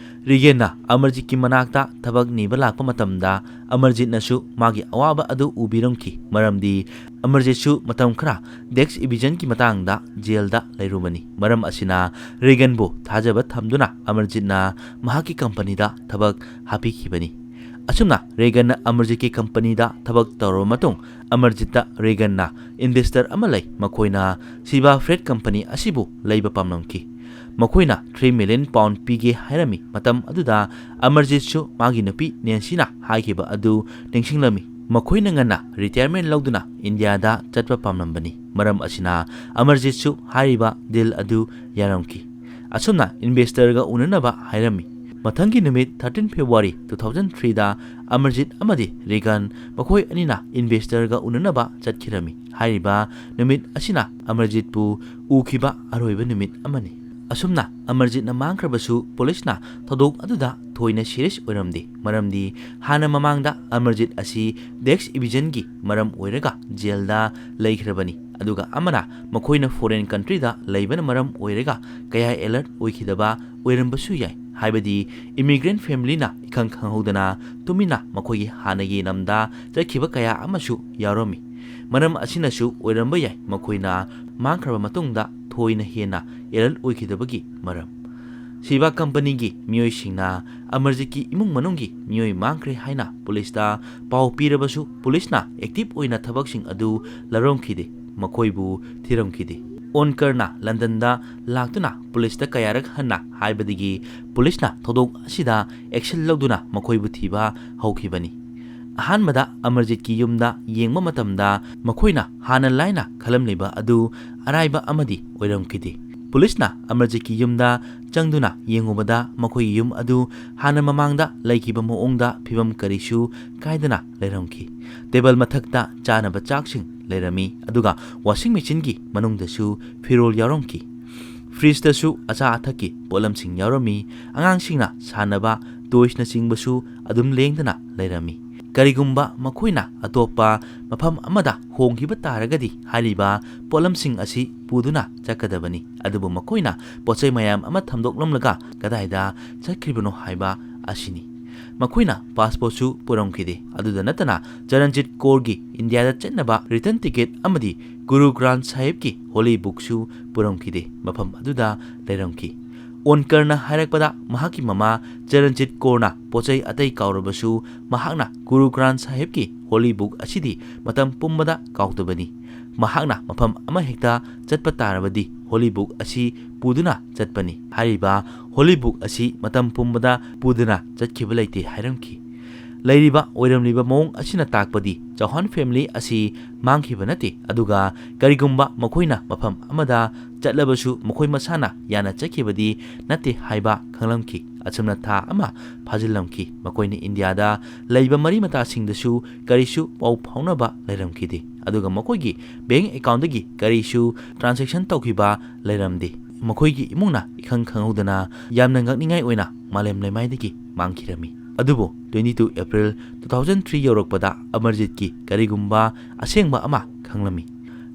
ꯔꯤꯒꯦꯟꯅ ꯑꯃꯔꯖꯤꯠꯀꯤ ꯃꯅꯥꯛꯇ ꯊꯕꯛ ꯅꯤꯕ ꯂꯥꯛꯄ ꯃꯇꯝꯗ ꯑꯃꯔꯖꯤꯠꯅꯁꯨ ꯃꯥꯒꯤ ꯑꯋꯥꯕ ꯑꯗꯨ ꯎꯕꯤꯔꯝꯈꯤ, ꯃꯔꯝꯗꯤ ꯑꯃꯔꯖꯤꯠꯁꯨ ꯃꯇꯝ ꯈꯔ ꯗꯦꯛꯁ ꯏꯕꯤꯖꯟꯒꯤ ꯃꯇꯥꯡꯗ ꯖꯦꯜꯗ ꯂꯩꯔꯨꯕꯅꯤ꯫ ꯃꯔꯝ ꯑꯁꯤꯅ ꯔꯤꯒꯟꯕꯨ ꯊꯥꯖꯕ ꯊꯝꯗꯨꯅ ꯑꯃꯔꯖꯤꯠꯅ ꯃꯍꯥꯛꯀꯤ ꯀꯝꯄꯅꯤꯗ ꯊꯕꯛ ꯍꯥꯞꯄꯤꯈꯤꯕꯅꯤ꯫ ꯑꯁꯨꯝꯅ ꯔꯤꯒꯟꯅ ꯑꯃꯔꯖꯤꯠꯀꯤ ꯀꯝꯄꯅꯤꯗ ꯊꯕꯛ ꯇꯧꯔꯕ ꯃꯇꯨꯡ, ꯑꯃꯔꯖꯤꯠꯇ ꯔꯤꯒꯟꯅ ꯏꯟꯚꯦꯁꯇꯔ ꯑꯃ ꯂꯩ, ꯃꯈꯣꯏꯅ ꯁꯤꯕꯥ ꯐ꯭ꯂꯦꯠ ꯀꯝꯄꯅꯤ ꯑꯁꯤꯕꯨ ꯂꯩꯕ ꯄꯥꯝꯂꯝꯈꯤ꯫ ꯃꯈꯣꯏꯅ three million pound ꯄꯤꯒꯦ ꯍꯥꯏꯔꯝꯃꯤ꯫ ꯃꯇꯝ ꯑꯗꯨꯗ ꯑꯃꯔꯖꯤꯠꯁꯨ ꯃꯥꯒꯤ ꯅꯨꯄꯤ ꯅꯦꯟꯁꯤꯅ ꯍꯥꯏꯈꯤꯕ ꯑꯗꯨ ꯅꯤꯡꯁꯤꯡꯂꯝꯃꯤ꯫ ꯃꯈꯣꯏꯅ ꯉꯟꯅ ꯔꯤꯇꯥꯌꯔꯃꯦꯟ ꯂꯧꯗꯨꯅ ꯏꯟꯗꯤꯌꯥꯗ ꯆꯠꯄ ꯄꯥꯝꯂꯝꯕꯅꯤ꯫ ꯃꯔꯝ ꯑꯁꯤꯅ ꯑꯃꯔꯖꯤꯠꯁꯨ ꯍꯥꯏꯔꯤꯕ ꯗꯤꯜ ꯑꯗꯨ ꯌꯥꯔꯝꯈꯤ꯫ ꯑꯁꯨꯝꯅ ꯏꯟꯚꯦꯁꯇꯔꯒ ꯎꯅꯅꯕ ꯍꯥꯏꯔꯝꯃꯤ꯫ ꯃꯊꯪꯒꯤ ꯅꯨꯃꯤꯠ thirteen February two thousand three ꯗ ꯑꯃꯔꯖꯤꯠ ꯑꯃꯗꯤ ꯔꯤꯒꯟ ꯃꯈꯣꯏ ꯑꯅꯤꯅ ꯏꯟꯚꯦꯁꯇꯔꯒ ꯎꯅꯅꯕ ꯆꯠꯈꯤꯔꯝꯃꯤ꯫ ꯍꯥꯏꯔꯤꯕ ꯅꯨꯃꯤꯠ ꯑꯁꯤꯅ ꯑꯃꯔꯖꯤꯠꯄꯨ ꯎꯈꯤꯕ ꯑꯔꯣꯏꯕ ꯅꯨꯃꯤꯠ ꯑꯃꯅꯤ꯫ ꯑꯁꯨꯝꯅ ꯑꯃꯔꯖꯤꯠꯅ ꯃꯥꯡꯈ꯭ꯔꯕꯁꯨ ꯄꯨꯂꯤꯁꯅ ꯊꯧꯗꯣꯛ ꯑꯗꯨꯗ ꯊꯣꯏꯅ ꯁꯤꯔꯤꯌꯁ ꯑꯣꯏꯔꯝꯗꯦ, ꯃꯔꯝꯗꯤ ꯍꯥꯟꯅ ꯃꯃꯥꯡꯗ ꯑꯃꯔꯖꯤꯠ ꯑꯁꯤ ꯗꯦꯛꯁ ꯏꯕꯤꯖꯟꯒꯤ ꯃꯔꯝ ꯑꯣꯏꯔꯒ ꯖꯦꯜꯗ ꯂꯩꯈ꯭ꯔꯕꯅꯤ, ꯑꯗꯨꯒ ꯑꯃꯅ ꯃꯈꯣꯏꯅ ꯐꯣꯔꯦꯟ ꯀꯟꯇ꯭ꯔꯤꯗ ꯂꯩꯕꯅ ꯃꯔꯝ ꯑꯣꯏꯔꯒ ꯀꯌꯥ ꯑꯦꯂꯔꯠ ꯑꯣꯏꯈꯤꯗꯕ ꯑꯣꯏꯔꯝꯕꯁꯨ ꯌꯥꯏ꯫ ꯍꯥꯏꯕꯗꯤ ꯏꯃꯤꯒ꯭ꯔꯦꯟ ꯐꯦꯃꯤꯂꯤꯅ ꯏꯈꯪ ꯈꯪꯍꯧꯗꯅ ꯇꯨꯃꯤꯟꯅ ꯃꯈꯣꯏꯒꯤ ꯍꯥꯟꯅꯒꯤ ꯂꯝꯗ ꯆꯠꯈꯤꯕ ꯀꯌꯥ ꯑꯃꯁꯨ ꯌꯥꯎꯔꯝꯃꯤ꯫ ꯃꯔꯝ ꯑꯁꯤꯅꯁꯨ ꯑꯣꯏꯔꯝꯕ ꯌꯥꯏ ꯃꯈꯣꯏꯅ ꯃꯥꯡꯈ꯭ꯔꯕ ꯃꯇꯨꯡꯗ ꯊꯣꯏꯅ ꯍꯦꯟꯅ ꯑꯦꯂꯔꯠ ꯑꯣꯏꯈꯤꯗꯕꯒꯤ ꯃꯔꯝ꯫ ꯁꯤꯕꯥ ꯀꯝꯄꯅꯤꯒꯤ ꯃꯤꯑꯣꯏꯁꯤꯡꯅ ꯑꯃꯔꯖꯤꯠꯀꯤ ꯏꯃꯨꯡ ꯃꯅꯨꯡꯒꯤ ꯃꯤꯑꯣꯏ ꯃꯥꯡꯈ꯭ꯔꯦ ꯍꯥꯏꯅ ꯄꯨꯂꯤꯁꯇ ꯄꯥꯎ ꯄꯤꯔꯕꯁꯨ ꯄꯨꯂꯤꯁꯅ ꯑꯦꯛꯇꯤꯚ ꯑꯣꯏꯅ ꯊꯕꯛꯁꯤꯡ ꯑꯗꯨ ꯂꯧꯔꯝꯈꯤꯗꯦ, ꯃꯈꯣꯏꯕꯨ ꯊꯤꯔꯝꯈꯤꯗꯦ꯫ ꯑꯣꯟꯀꯔꯅ ꯂꯟꯗꯟꯗ ꯂꯥꯛꯇꯨꯅ ꯄꯨꯂꯤꯁꯇ ꯀꯌꯥꯔꯛ ꯍꯟꯅ ꯍꯥꯏꯕꯗꯒꯤ ꯄꯨꯂꯤꯁꯅ ꯊꯧꯗꯣꯛ ꯑꯁꯤꯗ ꯑꯦꯛꯁꯟ ꯂꯧꯗꯨꯅ ꯃꯈꯣꯏꯕꯨ ꯊꯤꯕ ꯍꯧꯈꯤꯕꯅꯤ꯫ ꯑꯍꯥꯟꯕꯗ ꯑꯃꯔꯖꯤꯠꯀꯤ ꯌꯨꯝꯗ ꯌꯦꯡꯕ ꯃꯇꯝꯗ ꯃꯈꯣꯏꯅ ꯍꯥꯟꯅ ꯂꯥꯏꯅ ꯈꯜꯂꯝꯂꯤꯕ ꯑꯗꯨ ꯑꯔꯥꯏꯕ ꯑꯃꯗꯤ ꯑꯣꯏꯔꯝꯈꯤꯗꯦ꯫ ꯄꯨꯂꯤꯁꯅ ꯑꯃꯔꯖꯤꯠꯀꯤ ꯌꯨꯝꯗ ꯆꯪꯗꯨꯅ ꯌꯦꯡꯉꯨꯕꯗ ꯃꯈꯣꯏꯒꯤ ꯌꯨꯝ ꯑꯗꯨ ꯍꯥꯟꯅ ꯃꯃꯥꯡꯗ ꯂꯩꯈꯤꯕ ꯃꯑꯣꯡꯗ ꯐꯤꯕꯝ ꯀꯔꯤꯁꯨ ꯀꯥꯏꯗꯅ ꯂꯩꯔꯝꯈꯤ꯫ ꯇꯦꯕꯜ ꯃꯊꯛꯇ ꯆꯥꯅꯕ ꯆꯥꯛꯁꯤꯡ ꯂꯩꯔꯝꯃꯤ, ꯑꯗꯨꯒ ꯋꯥꯁꯤꯡ ꯃꯦꯆꯤꯟꯒꯤ ꯃꯅꯨꯡꯗꯁꯨ ꯐꯤꯔꯣꯜ ꯌꯥꯎꯔꯝꯈꯤ꯫ ꯐ꯭ꯔꯤꯖꯇꯁꯨ ꯑꯆꯥ ꯑꯊꯛꯀꯤ ꯄꯣꯠꯂꯝꯁꯤꯡ ꯌꯥꯎꯔꯝꯃꯤ꯫ ꯑꯉꯥꯡꯁꯤꯡꯅ ꯁꯥꯟꯅꯕ ꯇꯣꯏꯁꯅꯆꯤꯡꯕꯁꯨ ꯑꯗꯨꯝ ꯂꯦꯡꯗꯅ ꯂꯩꯔꯝꯃꯤ꯫ ꯀꯔꯤꯒꯨꯝꯕ ꯃꯈꯣꯏꯅ ꯑꯇꯣꯞꯄ ꯃꯐꯝ ꯑꯃꯗ ꯍꯣꯡꯈꯤꯕ ꯇꯥꯔꯒꯗꯤ ꯍꯥꯏꯔꯤꯕ ꯄꯣꯠꯂꯝꯁꯤꯡ ꯑꯁꯤ ꯄꯨꯗꯨꯅ ꯆꯠꯀꯗꯕꯅꯤ꯫ ꯑꯗꯨꯕꯨ ꯃꯈꯣꯏꯅ ꯄꯣꯠꯆꯩ ꯃꯌꯥꯝ ꯑꯃ ꯊꯝꯗꯣꯛꯂꯝꯂꯒ ꯀꯗꯥꯏꯗ ꯆꯠꯈ꯭ꯔꯤꯕꯅꯣ ꯍꯥꯏꯕ ꯑꯁꯤꯅꯤ꯫ ꯃꯈꯣꯏꯅ ꯄꯥꯁꯄꯣꯔꯠꯁꯨ ꯄꯨꯔꯝꯈꯤꯗꯦ꯫ ꯑꯗꯨꯗ ꯅꯠꯇꯅ ꯆꯔꯟꯖꯤꯠ ꯀꯣꯔꯒꯤ ꯏꯟꯗꯤꯌꯥꯗ ꯆꯠꯅꯕ ꯔꯤꯇꯔꯟ ꯇꯤꯀꯦꯠ ꯑꯃꯗꯤ ꯒꯨꯔꯨ ꯒ꯭ꯔꯥꯟꯊ ꯁꯥꯍꯤꯕꯀꯤ ꯍꯣꯂꯤ ꯕꯨꯛꯁꯨ ꯄꯨꯔꯝꯈꯤꯗꯦ, ꯃꯐꯝ ꯑꯗꯨꯗ ꯂꯩꯔꯝꯈꯤ꯫ ꯑꯣꯟꯀꯔꯅ ꯍꯥꯏꯔꯛꯄꯗ ꯃꯍꯥꯛꯀꯤ ꯃꯃꯥ ꯆꯔꯟꯖꯤꯠ ꯀꯣꯔꯅ ꯄꯣꯠꯆꯩ ꯑꯇꯩ ꯀꯥꯎꯔꯕꯁꯨ ꯃꯍꯥꯛꯅ ꯒꯨꯔꯨ ꯒ꯭ꯔꯥꯟꯊ ꯁꯥꯍꯤꯕꯀꯤ ꯍꯣꯂꯤ ꯕꯨꯛ ꯑꯁꯤꯗꯤ ꯃꯇꯝ ꯄꯨꯝꯕꯗ ꯀꯥꯎꯗꯕꯅꯤ꯫ ꯃꯍꯥꯛꯅ ꯃꯐꯝ ꯑꯃꯍꯦꯛꯇ ꯆꯠꯄ ꯇꯥꯔꯕꯗꯤ ꯍꯣꯂꯤ ꯕꯨꯛ ꯑꯁꯤ ꯄꯨꯗꯨꯅ ꯆꯠꯄꯅꯤ꯫ ꯍꯥꯏꯔꯤꯕ ꯍꯣꯂꯤ ꯕꯨꯛ ꯑꯁꯤ ꯃꯇꯝ ꯄꯨꯝꯕꯗ ꯄꯨꯗꯨꯅ ꯆꯠꯈꯤꯕ ꯂꯩꯇꯦ ꯍꯥꯏꯔꯝꯈꯤ꯫ ꯂꯩꯔꯤꯕ ꯑꯣꯏꯔꯝꯂꯤꯕ ꯃꯑꯣꯡ ꯑꯁꯤꯅ ꯇꯥꯛꯄꯗꯤ ꯆꯧꯍꯥꯟ ꯐꯦꯃꯤꯂꯤ ꯑꯁꯤ ꯃꯥꯡꯈꯤꯕ ꯅꯠꯇꯦ, ꯑꯗꯨꯒ ꯀꯔꯤꯒꯨꯝꯕ ꯃꯈꯣꯏꯅ ꯃꯐꯝ ꯑꯃꯗ ꯆꯠꯂꯕꯁꯨ ꯃꯈꯣꯏ ꯃꯁꯥꯅ ꯌꯥꯅ ꯆꯠꯈꯤꯕꯗꯤ ꯅꯠꯇꯦ ꯍꯥꯏꯕ ꯈꯪꯂꯝꯈꯤ꯫ ꯑꯁꯨꯝꯅ ꯊꯥ ꯑꯃ ꯐꯥꯖꯤꯜꯂꯝꯈꯤ꯫ ꯃꯈꯣꯏꯅ ꯏꯟꯗꯤꯌꯥꯗ ꯂꯩꯕ ꯃꯔꯤ ꯃꯇꯥꯁꯤꯡꯗꯁꯨ ꯀꯔꯤꯁꯨ ꯄꯥꯎ ꯐꯥꯎꯅꯕ ꯂꯩꯔꯝꯈꯤꯗꯦ, ꯑꯗꯨꯒ ꯃꯈꯣꯏꯒꯤ ꯕꯦꯡꯛ ꯑꯦꯀꯥꯎꯟꯗꯒꯤ ꯀꯔꯤꯁꯨ ꯇ꯭ꯔꯥꯟꯖꯦꯛꯁꯟ ꯇꯧꯈꯤꯕ ꯂꯩꯔꯝꯗꯦ꯫ ꯃꯈꯣꯏꯒꯤ ꯏꯃꯨꯡꯅ ꯏꯈꯪ ꯈꯪꯍꯧꯗꯅ ꯌꯥꯝꯅ ꯉꯛꯅꯤꯡꯉꯥꯏ ꯑꯣꯏꯅ ꯃꯥꯂꯦꯝ ꯂꯩꯃꯥꯏꯗꯒꯤ ꯃꯥꯡꯈꯤꯔꯝꯃꯤ꯫ ꯑꯗꯨꯕꯨ twenty two April two thousand three ꯌꯧꯔꯛꯄꯗ ꯑꯃꯔꯖꯤꯠꯀꯤ ꯀꯔꯤꯒꯨꯝꯕ ꯑꯁꯦꯡꯕ ꯑꯃ ꯈꯪꯂꯝꯃꯤ꯫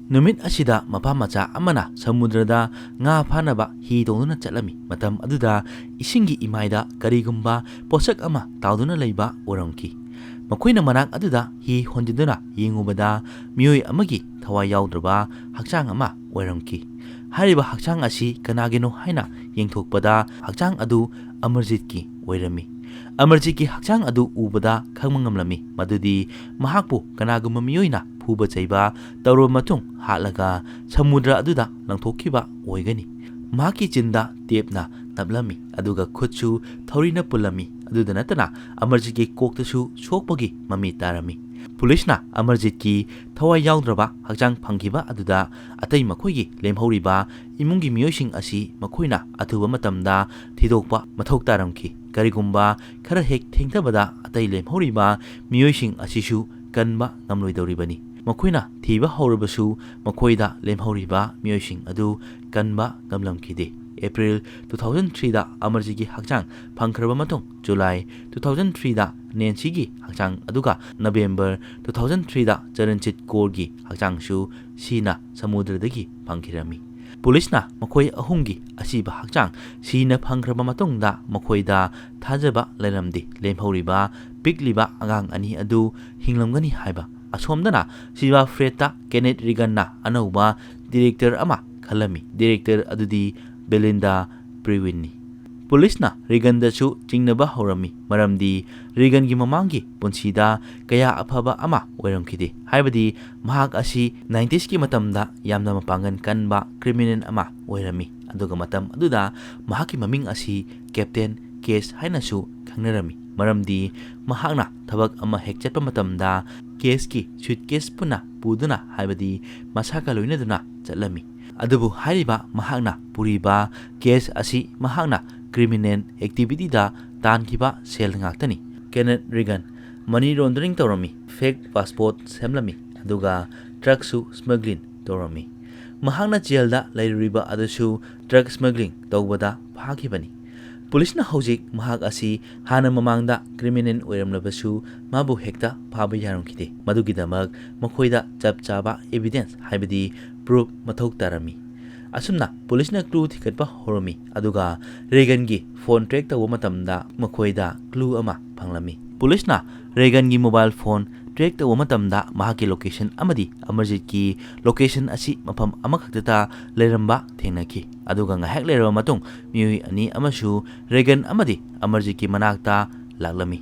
ꯅꯨꯃꯤꯠ ꯑꯁꯤꯗ ꯃꯄꯥ ꯃꯆꯥ ꯑꯃꯅ ꯁꯃꯨꯗ꯭ꯔꯗ ꯉꯥ ꯐꯥꯅꯕ ꯍꯤ ꯇꯣꯡꯗꯨꯅ ꯆꯠꯂꯝꯃꯤ꯫ ꯃꯇꯝ ꯑꯗꯨꯗ ꯏꯁꯤꯡꯒꯤ ꯏꯃꯥꯏꯗ ꯀꯔꯤꯒꯨꯝꯕ ꯄꯣꯠꯁꯛ ꯑꯃ ꯇꯥꯎꯗꯨꯅ ꯂꯩꯕ ꯎꯔꯝꯈꯤ꯫ ꯃꯈꯣꯏꯅ ꯃꯅꯥꯛ ꯑꯗꯨꯗ ꯍꯤ ꯍꯣꯟꯖꯤꯟꯗꯨꯅ ꯌꯦꯡꯉꯨꯕꯗ ꯃꯤꯑꯣꯏ ꯑꯃꯒꯤ ꯊꯋꯥꯏ ꯌꯥꯎꯗ꯭ꯔꯕ ꯍꯛꯆꯥꯡ ꯑꯃ ꯑꯣꯏꯔꯝꯈꯤ꯫ ꯍꯥꯏꯔꯤꯕ ꯍꯛꯆꯥꯡ ꯑꯁꯤ ꯀꯅꯥꯒꯤꯅꯣ ꯍꯥꯏꯅ ꯌꯦꯡꯊꯣꯛꯄꯗ ꯍꯛꯆꯥꯡ ꯑꯗꯨ ꯑꯃꯔꯖꯤꯠꯀꯤ ꯑꯣꯏꯔꯝꯃꯤ꯫ ꯑꯃꯔꯖꯤꯠꯀꯤ ꯍꯛꯆꯥꯡ ꯑꯗꯨ ꯎꯕꯗ ꯈꯪꯕ ꯉꯝꯂꯝꯃꯤ ꯃꯗꯨꯗꯤ ꯃꯍꯥꯛꯄꯨ ꯀꯅꯥꯒꯨꯝꯕ ꯃꯤꯑꯣꯏꯅ ꯐꯨꯕ ꯆꯩꯕ ꯇꯧꯔꯕ ꯃꯇꯨꯡ ꯍꯥꯠꯂꯒ ꯁꯃꯨꯗ꯭ꯔ ꯑꯗꯨꯗ ꯂꯪꯊꯣꯛꯈꯤꯕ ꯑꯣꯏꯒꯅꯤ꯫ ꯃꯍꯥꯛꯀꯤ ꯆꯤꯟꯗ ꯇꯦꯞꯅ ꯅꯞꯂꯝꯃꯤ, ꯑꯗꯨꯒ ꯈꯨꯠꯁꯨ ꯊꯧꯔꯤꯅ ꯄꯨꯜꯂꯝꯃꯤ꯫ ꯑꯗꯨꯗ ꯅꯠꯇꯅ ꯑꯃꯔꯖꯤꯠꯀꯤ ꯀꯣꯛꯇꯁꯨ ꯁꯣꯛꯄꯒꯤ ꯃꯃꯤ ꯇꯥꯔꯝꯃꯤ꯫ ꯄꯨꯂꯤꯁꯅ ꯑꯃꯔꯖꯤꯠꯀꯤ ꯊꯋꯥꯏ ꯌꯥꯎꯗ꯭ꯔꯕ ꯍꯛꯆꯥꯡ ꯐꯪꯈꯤꯕ ꯑꯗꯨꯗ ꯑꯇꯩ ꯃꯈꯣꯏꯒꯤ ꯂꯦꯝꯍꯧꯔꯤꯕ ꯏꯃꯨꯡꯒꯤ ꯃꯤꯑꯣꯏꯁꯤꯡ ꯑꯁꯤ ꯃꯈꯣꯏꯅ ꯑꯊꯨꯕ ꯃꯇꯝꯗ ꯊꯤꯗꯣꯛꯄ ꯃꯊꯧ ꯇꯥꯔꯝꯈꯤ꯫ ꯀꯔꯤꯒꯨꯝꯕ ꯈꯔ ꯍꯦꯛ ꯊꯦꯡꯊꯕꯗ ꯑꯇꯩ ꯂꯦꯝꯍꯧꯔꯤꯕ ꯃꯤꯑꯣꯏꯁꯤꯡ ꯑꯁꯤꯁꯨ ꯀꯟꯕ ꯉꯝꯂꯣꯏꯗꯧꯔꯤꯕꯅꯤ꯫ ꯃꯈꯣꯏꯅ ꯊꯤꯕ ꯍꯧꯔꯕꯁꯨ ꯃꯈꯣꯏꯗ ꯂꯦꯝꯍꯧꯔꯤꯕ ꯃꯤꯑꯣꯏꯁꯤꯡ ꯑꯗꯨ ꯀꯟꯕ ꯉꯝꯂꯝꯈꯤꯗꯦ꯫ ꯑꯦꯄ꯭ꯔꯤꯜ two thousand threeꯗ ꯑꯃꯔꯖꯤꯠꯀꯤ ꯍꯛꯆꯥꯡ ꯐꯪꯈ꯭ꯔꯕ ꯃꯇꯨꯡ ꯖꯨꯂꯥꯏ two thousand threeꯗ ꯅꯦꯟꯁꯤꯒꯤ ꯍꯛꯆꯥꯡ, ꯑꯗꯨꯒ ꯅꯕꯦꯝꯕꯔ two thousand threeꯗ ꯆꯔꯟꯖꯤꯠ ꯀꯣꯔꯒꯤ ꯍꯛꯆꯥꯡꯁꯨ ꯁꯤꯅ ꯁꯃꯨꯗ꯭ꯔꯗꯒꯤ ꯐꯪꯈꯤꯔꯝꯃꯤ꯫ ꯄꯨꯂꯤꯁꯅ ꯃꯈꯣꯏ ꯑꯍꯨꯝꯒꯤ ꯑꯁꯤꯕ ꯍꯛꯆꯥꯡ ꯁꯤꯅ ꯐꯪꯈ꯭ꯔꯕ ꯃꯇꯨꯡꯗ ꯃꯈꯣꯏꯗ ꯊꯥꯖꯕ ꯂꯩꯔꯝꯗꯦ꯫ ꯂꯦꯝꯍꯧꯔꯤꯕ ꯄꯤꯛꯂꯤꯕ ꯑꯉꯥꯡ ꯑꯅꯤ ꯑꯗꯨ ꯍꯤꯡꯂꯝꯒꯅꯤ ꯍꯥꯏꯕ꯫ ꯑꯁꯣꯝꯗꯅ ꯁꯤꯕꯥ ꯐ꯭ꯔꯦꯠꯇ ꯀꯦꯅꯦꯠ ꯔꯤꯒꯟꯅ ꯑꯅꯧꯕ ꯗꯤꯔꯦꯛꯇꯔ ꯑꯃ ꯈꯜꯂꯝꯃꯤ꯫ ꯗꯤꯔꯦꯛꯇꯔ ꯑꯗꯨꯗꯤ ꯕꯦꯂꯤꯟꯗꯥ ꯄ꯭ꯔꯤꯋꯤꯟꯅꯤ꯫ ꯄꯨꯂꯤꯁꯅ ꯔꯤꯒꯟꯗꯁꯨ ꯆꯤꯡꯅꯕ ꯍꯧꯔꯝꯃꯤ, ꯃꯔꯝꯗꯤ ꯔꯤꯒꯟꯒꯤ ꯃꯃꯥꯡꯒꯤ ꯄꯨꯟꯁꯤꯗ ꯀꯌꯥ ꯑꯐꯕ ꯑꯃ ꯑꯣꯏꯔꯝꯈꯤꯗꯦ꯫ ꯍꯥꯏꯕꯗꯤ ꯃꯍꯥꯛ ꯑꯁꯤ ꯅꯥꯏꯟꯇꯤꯁꯀꯤ ꯃꯇꯝꯗ ꯌꯥꯝꯅ ꯃꯄꯥꯡꯒꯜ ꯀꯟꯕ ꯀ꯭ꯔꯤꯃꯤꯅꯦꯜ ꯑꯃ ꯑꯣꯏꯔꯝꯃꯤ, ꯑꯗꯨꯒ ꯃꯇꯝ ꯑꯗꯨꯗ ꯃꯍꯥꯛꯀꯤ ꯃꯃꯤꯡ ꯑꯁꯤ ꯀꯦꯞꯇꯦꯟ ꯀꯦꯁ ꯍꯥꯏꯅꯁꯨ ꯈꯪꯅꯔꯝꯃꯤ, ꯃꯔꯝꯗꯤ ꯃꯍꯥꯛꯅ ꯊꯕꯛ ꯑꯃ ꯍꯦꯛ ꯆꯠꯄ ꯃꯇꯝꯗ ꯀꯦꯁꯀꯤ ꯁꯨꯏꯠꯀꯦꯁ ꯄꯨꯟꯅ ꯄꯨꯗꯨꯅ, ꯍꯥꯏꯕꯗꯤ ꯃꯁꯥꯒ ꯂꯣꯏꯅꯗꯨꯅ ꯆꯠꯂꯝꯃꯤ꯫ ꯑꯗꯨꯕꯨ ꯍꯥꯏꯔꯤꯕ ꯃꯍꯥꯛꯅ ꯄꯨꯔꯤꯕ ꯀꯦꯁ ꯑꯁꯤ ꯃꯍꯥꯛꯅ ꯀ꯭ꯔꯤꯃꯤꯅꯦꯜ ꯑꯦꯛꯇꯤꯚꯤꯇꯤꯗ ꯇꯥꯟꯈꯤꯕ ꯁꯦꯜ ꯉꯥꯛꯇꯅꯤ꯫ ꯀꯦꯅꯦꯠ ꯔꯤꯒꯟ ꯃꯅꯤ ꯂꯣꯟꯗꯔꯤꯡ ꯇꯧꯔꯝꯃꯤ, ꯐꯦꯛ ꯄꯥꯁꯄꯣꯔꯠ ꯁꯦꯝꯂꯝꯃꯤ, ꯑꯗꯨꯒ ꯗ꯭ꯔꯒꯁꯨ ꯁ꯭ꯃꯒ꯭ꯂꯤꯡ ꯇꯧꯔꯝꯃꯤ꯫ ꯃꯍꯥꯛꯅ ꯖꯦꯜꯗ ꯂꯩꯔꯨꯔꯤꯕ ꯑꯗꯨꯁꯨ ꯗ꯭ꯔꯒ ꯁ꯭ꯃꯒ꯭ꯂꯤꯡ ꯇꯧꯕꯗ ꯐꯥꯈꯤꯕꯅꯤ꯫ ꯄꯨꯂꯤꯁꯅ ꯍꯧꯖꯤꯛ ꯃꯍꯥꯛ ꯑꯁꯤ ꯍꯥꯟꯅ ꯃꯃꯥꯡꯗ ꯀ꯭ꯔꯤꯃꯤꯅꯦꯜ ꯑꯣꯏꯔꯝꯂꯕꯁꯨ ꯃꯥꯕꯨ ꯍꯦꯛꯇ ꯐꯥꯕ ꯌꯥꯔꯝꯈꯤꯗꯦ꯫ ꯃꯗꯨꯒꯤꯗꯃꯛ ꯃꯈꯣꯏꯗ ꯆꯞ ꯆꯥꯕ ꯏꯚꯤꯗꯦꯟꯁ, ꯍꯥꯏꯕꯗꯤ ꯄ꯭ꯔꯨꯐ, ꯃꯊꯧ ꯇꯥꯔꯝꯃꯤ꯫ ꯑꯁꯨꯝꯅ ꯄꯨꯂꯤꯁꯅ ꯀ꯭ꯂꯨ ꯊꯤꯒꯠꯄ ꯍꯧꯔꯝꯃꯤ, ꯑꯗꯨꯒ ꯔꯦꯒꯟꯒꯤ ꯐꯣꯟ ꯇ꯭ꯔꯦꯛ ꯇꯧꯕ ꯃꯇꯝꯗ ꯃꯈꯣꯏꯗ ꯀ꯭ꯂꯨ ꯑꯃ ꯐꯪꯂꯝꯃꯤ꯫ ꯄꯨꯂꯤꯁꯅ ꯔꯦꯒꯟꯒꯤ ꯃꯣꯕꯥꯏꯜ ꯐꯣꯟ ꯇ꯭ꯔꯦꯛ ꯇꯧꯕ ꯃꯇꯝꯗ ꯃꯍꯥꯛꯀꯤ ꯂꯣꯀꯦꯁꯟ ꯑꯃꯗꯤ ꯑꯃꯔꯖꯤꯠꯀꯤ ꯂꯣꯀꯦꯁꯟ ꯑꯁꯤ ꯃꯐꯝ ꯑꯃꯈꯛꯇꯗ ꯂꯩꯔꯝꯕ ꯊꯦꯡꯅꯈꯤ꯫ ꯑꯗꯨꯒ ꯉꯥꯏꯍꯥꯛ ꯂꯩꯔꯕ ꯃꯇꯨꯡ ꯃꯤꯑꯣꯏ ꯑꯅꯤ ꯑꯃꯁꯨ ꯔꯦꯒꯟ ꯑꯃꯗꯤ ꯑꯃꯔꯖꯤꯠꯀꯤ ꯃꯅꯥꯛꯇ ꯂꯥꯛꯂꯝꯃꯤ꯫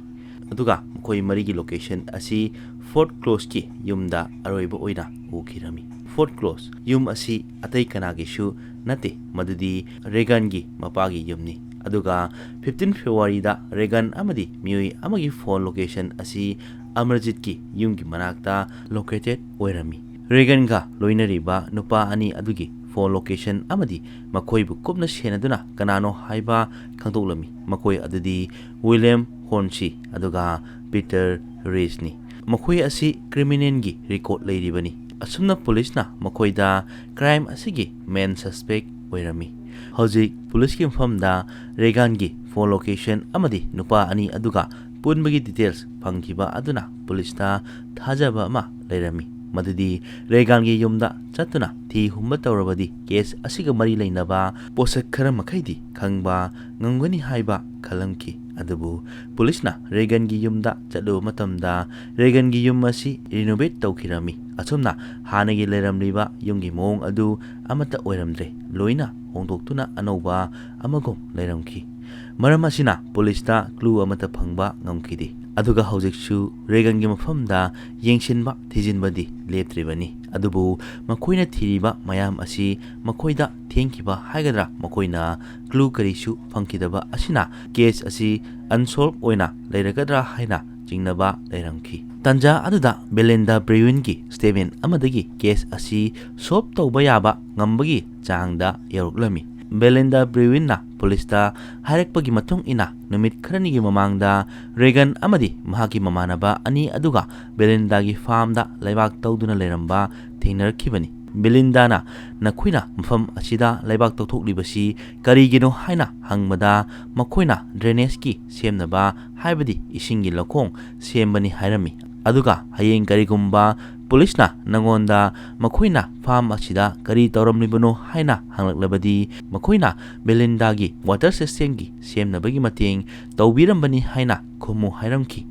ꯑꯗꯨꯒ ꯃꯈꯣꯏ ꯃꯔꯤꯒꯤ ꯂꯣꯀꯦꯁꯟ ꯑꯁꯤ ꯐꯣꯔꯠ ꯀ꯭ꯂꯣꯁꯀꯤ ꯌꯨꯝꯗ ꯑꯔꯣꯏꯕ ꯑꯣꯏꯅ ꯎꯈꯤꯔꯝꯃꯤ꯫ ꯐꯣꯔꯠ ꯀ꯭ꯂꯣꯁ ꯌꯨꯝ ꯑꯁꯤ ꯑꯇꯩ ꯀꯅꯥꯒꯤꯁꯨ ꯅꯠꯇꯦ, ꯃꯗꯨꯗꯤ ꯔꯦꯒꯟꯒꯤ ꯃꯄꯥꯒꯤ ꯌꯨꯝꯅꯤ꯫ ꯑꯗꯨꯒ ꯐꯤꯐꯇꯤꯟ ꯐꯦꯕ꯭ꯔꯨꯋꯥꯔꯤꯗ ꯔꯦꯒꯟ ꯑꯃꯗꯤ ꯃꯤꯑꯣꯏ ꯑꯃꯒꯤ ꯐꯣꯟ ꯂꯣꯀꯦꯁꯟ ꯑꯁꯤ ꯑꯃꯔꯖꯤꯠꯀꯤ ꯌꯨꯝꯒꯤ ꯃꯅꯥꯛꯇ ꯂꯣꯀꯦꯇꯦꯠ ꯑꯣꯏꯔꯝꯃꯤ꯫ ꯔꯦꯒꯟꯒ ꯂꯣꯏꯅꯔꯤꯕ ꯅꯨꯄꯥ ꯑꯅꯤ ꯑꯗꯨꯒꯤ ꯐꯣꯟ ꯂꯣꯀꯦꯁꯟ ꯑꯃꯗꯤ ꯃꯈꯣꯏꯕꯨ ꯀꯨꯞꯅ ꯁꯦꯟꯅꯗꯨꯅ ꯀꯅꯥꯅꯣ ꯍꯥꯏꯕ ꯈꯪꯗꯣꯛꯂꯝꯃꯤ꯫ ꯃꯈꯣꯏ ꯑꯗꯨꯗꯤ ꯋꯤꯂꯤꯌꯝ ꯍꯣꯟꯁꯤ ꯑꯗꯨꯒ ꯄꯤꯇꯔ ꯔꯤꯁꯅꯤ꯫ ꯃꯈꯣꯏ ꯑꯁꯤ ꯀ꯭ꯔꯤꯃꯤꯅꯦꯜꯒꯤ ꯔꯦꯀꯣꯔꯗ ꯂꯩꯔꯤꯕꯅꯤ꯫ ꯑꯁꯨꯝꯅ ꯄꯨꯂꯤꯁꯅ ꯃꯈꯣꯏꯗ ꯀ꯭ꯔꯥꯏꯝ ꯑꯁꯤꯒꯤ ꯃꯦꯟ ꯁꯁꯄꯦꯛ ꯑꯣꯏꯔꯝꯃꯤ꯫ ꯍꯧꯖꯤꯛ ꯄꯨꯂꯤꯁꯀꯤ ꯃꯐꯝꯗ ꯔꯦꯒꯥꯟꯒꯤ ꯐꯣꯟ ꯂꯣꯀꯦꯁꯟ ꯑꯃꯗꯤ ꯅꯨꯄꯥ ꯑꯅꯤ ꯑꯗꯨꯒ ꯄꯨꯟꯕꯒꯤ ꯗꯤꯇꯦꯜꯁ ꯐꯪꯈꯤꯕ ꯑꯗꯨꯅ ꯄꯨꯂꯤꯁꯇ ꯊꯥꯖꯕ ꯑꯃ ꯂꯩꯔꯝꯃꯤ, ꯃꯗꯨꯗꯤ ꯔꯦꯒꯥꯟꯒꯤ ꯌꯨꯝꯗ ꯆꯠꯇꯨꯅ ꯊꯤ ꯍꯨꯝꯕ ꯇꯧꯔꯕꯗꯤ ꯀꯦꯁ ꯑꯁꯤꯒ ꯃꯔꯤ ꯂꯩꯅꯕ ꯄꯣꯠꯁꯛ ꯈꯔ ꯃꯈꯩꯗꯤ ꯈꯪꯕ ꯉꯝꯒꯅꯤ ꯍꯥꯏꯕ ꯈꯜꯂꯝꯈꯤ꯫ ꯑꯗꯨꯕꯨ ꯄꯨꯂꯤꯁꯅ ꯔꯦꯒꯟꯒꯤ ꯌꯨꯝꯗ ꯆꯠꯂꯨꯕ ꯃꯇꯝꯗ ꯔꯦꯒꯟꯒꯤ ꯌꯨꯝ ꯑꯁꯤ ꯔꯤꯅꯣꯚꯦꯠ ꯇꯧꯈꯤꯔꯝꯃꯤ꯫ ꯑꯁꯨꯝꯅ ꯍꯥꯟꯅꯒꯤ ꯂꯩꯔꯝꯂꯤꯕ ꯌꯨꯝꯒꯤ ꯃꯑꯣꯡ ꯑꯗꯨ ꯑꯃꯠꯇ ꯑꯣꯏꯔꯝꯗ꯭ꯔꯦ, ꯂꯣꯏꯅ ꯍꯣꯡꯗꯣꯛꯇꯨꯅ ꯑꯅꯧꯕ ꯑꯃꯒꯨꯝ ꯂꯩꯔꯝꯈꯤ꯫ ꯃꯔꯝ ꯑꯁꯤꯅ ꯄꯨꯂꯤꯁꯇ ꯀ꯭ꯂꯨ ꯑꯃꯠꯇ ꯐꯪꯕ ꯉꯝꯈꯤꯗꯦ꯫ ꯑꯗꯨꯒ ꯍꯧꯖꯤꯛꯁꯨ ꯔꯦꯒꯟꯒꯤ ꯃꯐꯝꯗ ꯌꯦꯡꯁꯤꯟꯕ ꯊꯤꯖꯤꯟꯕꯗꯤ ꯂꯦꯞꯇ꯭ꯔꯤꯕꯅꯤ꯫ ꯑꯗꯨꯕꯨ ꯃꯈꯣꯏꯅ ꯊꯤꯔꯤꯕ ꯃꯌꯥꯝ ꯑꯁꯤ ꯃꯈꯣꯏꯗ ꯊꯦꯡꯈꯤꯕ ꯍꯥꯏꯒꯗ꯭ꯔꯥ, ꯃꯈꯣꯏꯅ ꯀ꯭ꯂꯨ ꯀꯔꯤꯁꯨ ꯐꯪꯈꯤꯗꯕ ꯑꯁꯤꯅ ꯀꯦꯁ ꯑꯁꯤ ꯑꯟꯁꯣꯜꯕ ꯑꯣꯏꯅ ꯂꯩꯔꯒꯗ꯭ꯔꯥ ꯍꯥꯏꯅ ꯆꯤꯡꯅꯕ ꯂꯩꯔꯝꯈꯤ꯫ ꯇꯥꯟꯖꯥ ꯑꯗꯨꯗ ꯕꯦꯂꯤꯟꯗꯥ ꯕ꯭ꯔꯤꯋꯤꯟꯒꯤ ꯁ꯭ꯇꯦꯠꯃꯦꯟ ꯑꯃꯗꯒꯤ ꯀꯦꯁ ꯑꯁꯤ ꯁꯣꯜꯕ ꯇꯧꯕ ꯌꯥꯕ ꯉꯝꯕꯒꯤ ꯆꯥꯡꯗ ꯌꯧꯔꯛꯂꯝꯃꯤ꯫ ꯕꯦꯂꯤꯟꯗꯥ ꯕ꯭ꯔꯤꯋꯤꯟꯅ ꯄꯨꯂꯤꯁꯇ ꯍꯥꯏꯔꯛꯄꯒꯤ ꯃꯇꯨꯡ ꯏꯟꯅ, ꯅꯨꯃꯤꯠ ꯈꯔꯅꯤꯒꯤ ꯃꯃꯥꯡꯗ ꯔꯦꯒꯟ ꯑꯃꯗꯤ ꯃꯍꯥꯛꯀꯤ ꯃꯃꯥꯟꯅꯕ ꯑꯅꯤ ꯑꯗꯨꯒ ꯕꯦꯂꯤꯟꯗꯥꯒꯤ ꯐꯥꯔꯝꯗ ꯂꯩꯕꯥꯛ ꯇꯧꯗꯨꯅ ꯂꯩꯔꯝꯕ ꯊꯦꯡꯅꯔꯛꯈꯤꯕꯅꯤ꯫ ꯕꯦꯂꯤꯟꯗꯥꯅ ꯅꯈꯣꯏꯅ ꯃꯐꯝ ꯑꯁꯤꯗ ꯂꯩꯕꯥꯛ ꯇꯧꯊꯣꯛꯂꯤꯕꯁꯤ ꯀꯔꯤꯒꯤꯅꯣ ꯍꯥꯏꯅ ꯍꯪꯕꯗ, ꯃꯈꯣꯏꯅ drainage ꯀꯤ ꯁꯦꯝꯅꯕ, ꯍꯥꯏꯕꯗꯤ ꯏꯁꯤꯡꯒꯤ ꯂꯧꯈꯣꯡ ꯁꯦꯝꯕꯅꯤ ꯍꯥꯏꯔꯝꯃꯤ꯫ ꯑꯗꯨꯒ ꯍꯌꯦꯡ ꯀꯔꯤꯒꯨꯝꯕ ꯄꯨꯂꯤꯁꯅ ꯅꯉꯣꯟꯗ ꯃꯈꯣꯏꯅ farm ꯑꯁꯤꯗ ꯀꯔꯤ ꯇꯧꯔꯝꯂꯤꯕꯅꯣ ꯍꯥꯏꯅ ꯍꯪꯂꯛꯂꯕꯗꯤ, ꯃꯈꯣꯏꯅ ꯕꯦꯂꯤꯟꯗꯥꯒꯤ water system ꯒꯤ ꯁꯦꯝꯅꯕꯒꯤ ꯃꯇꯦꯡ ꯇꯧꯕꯤꯔꯝꯕꯅꯤ ꯍꯥꯏꯅ ꯈꯨꯝꯃꯨ ꯍꯥꯏꯔꯝꯈꯤ꯫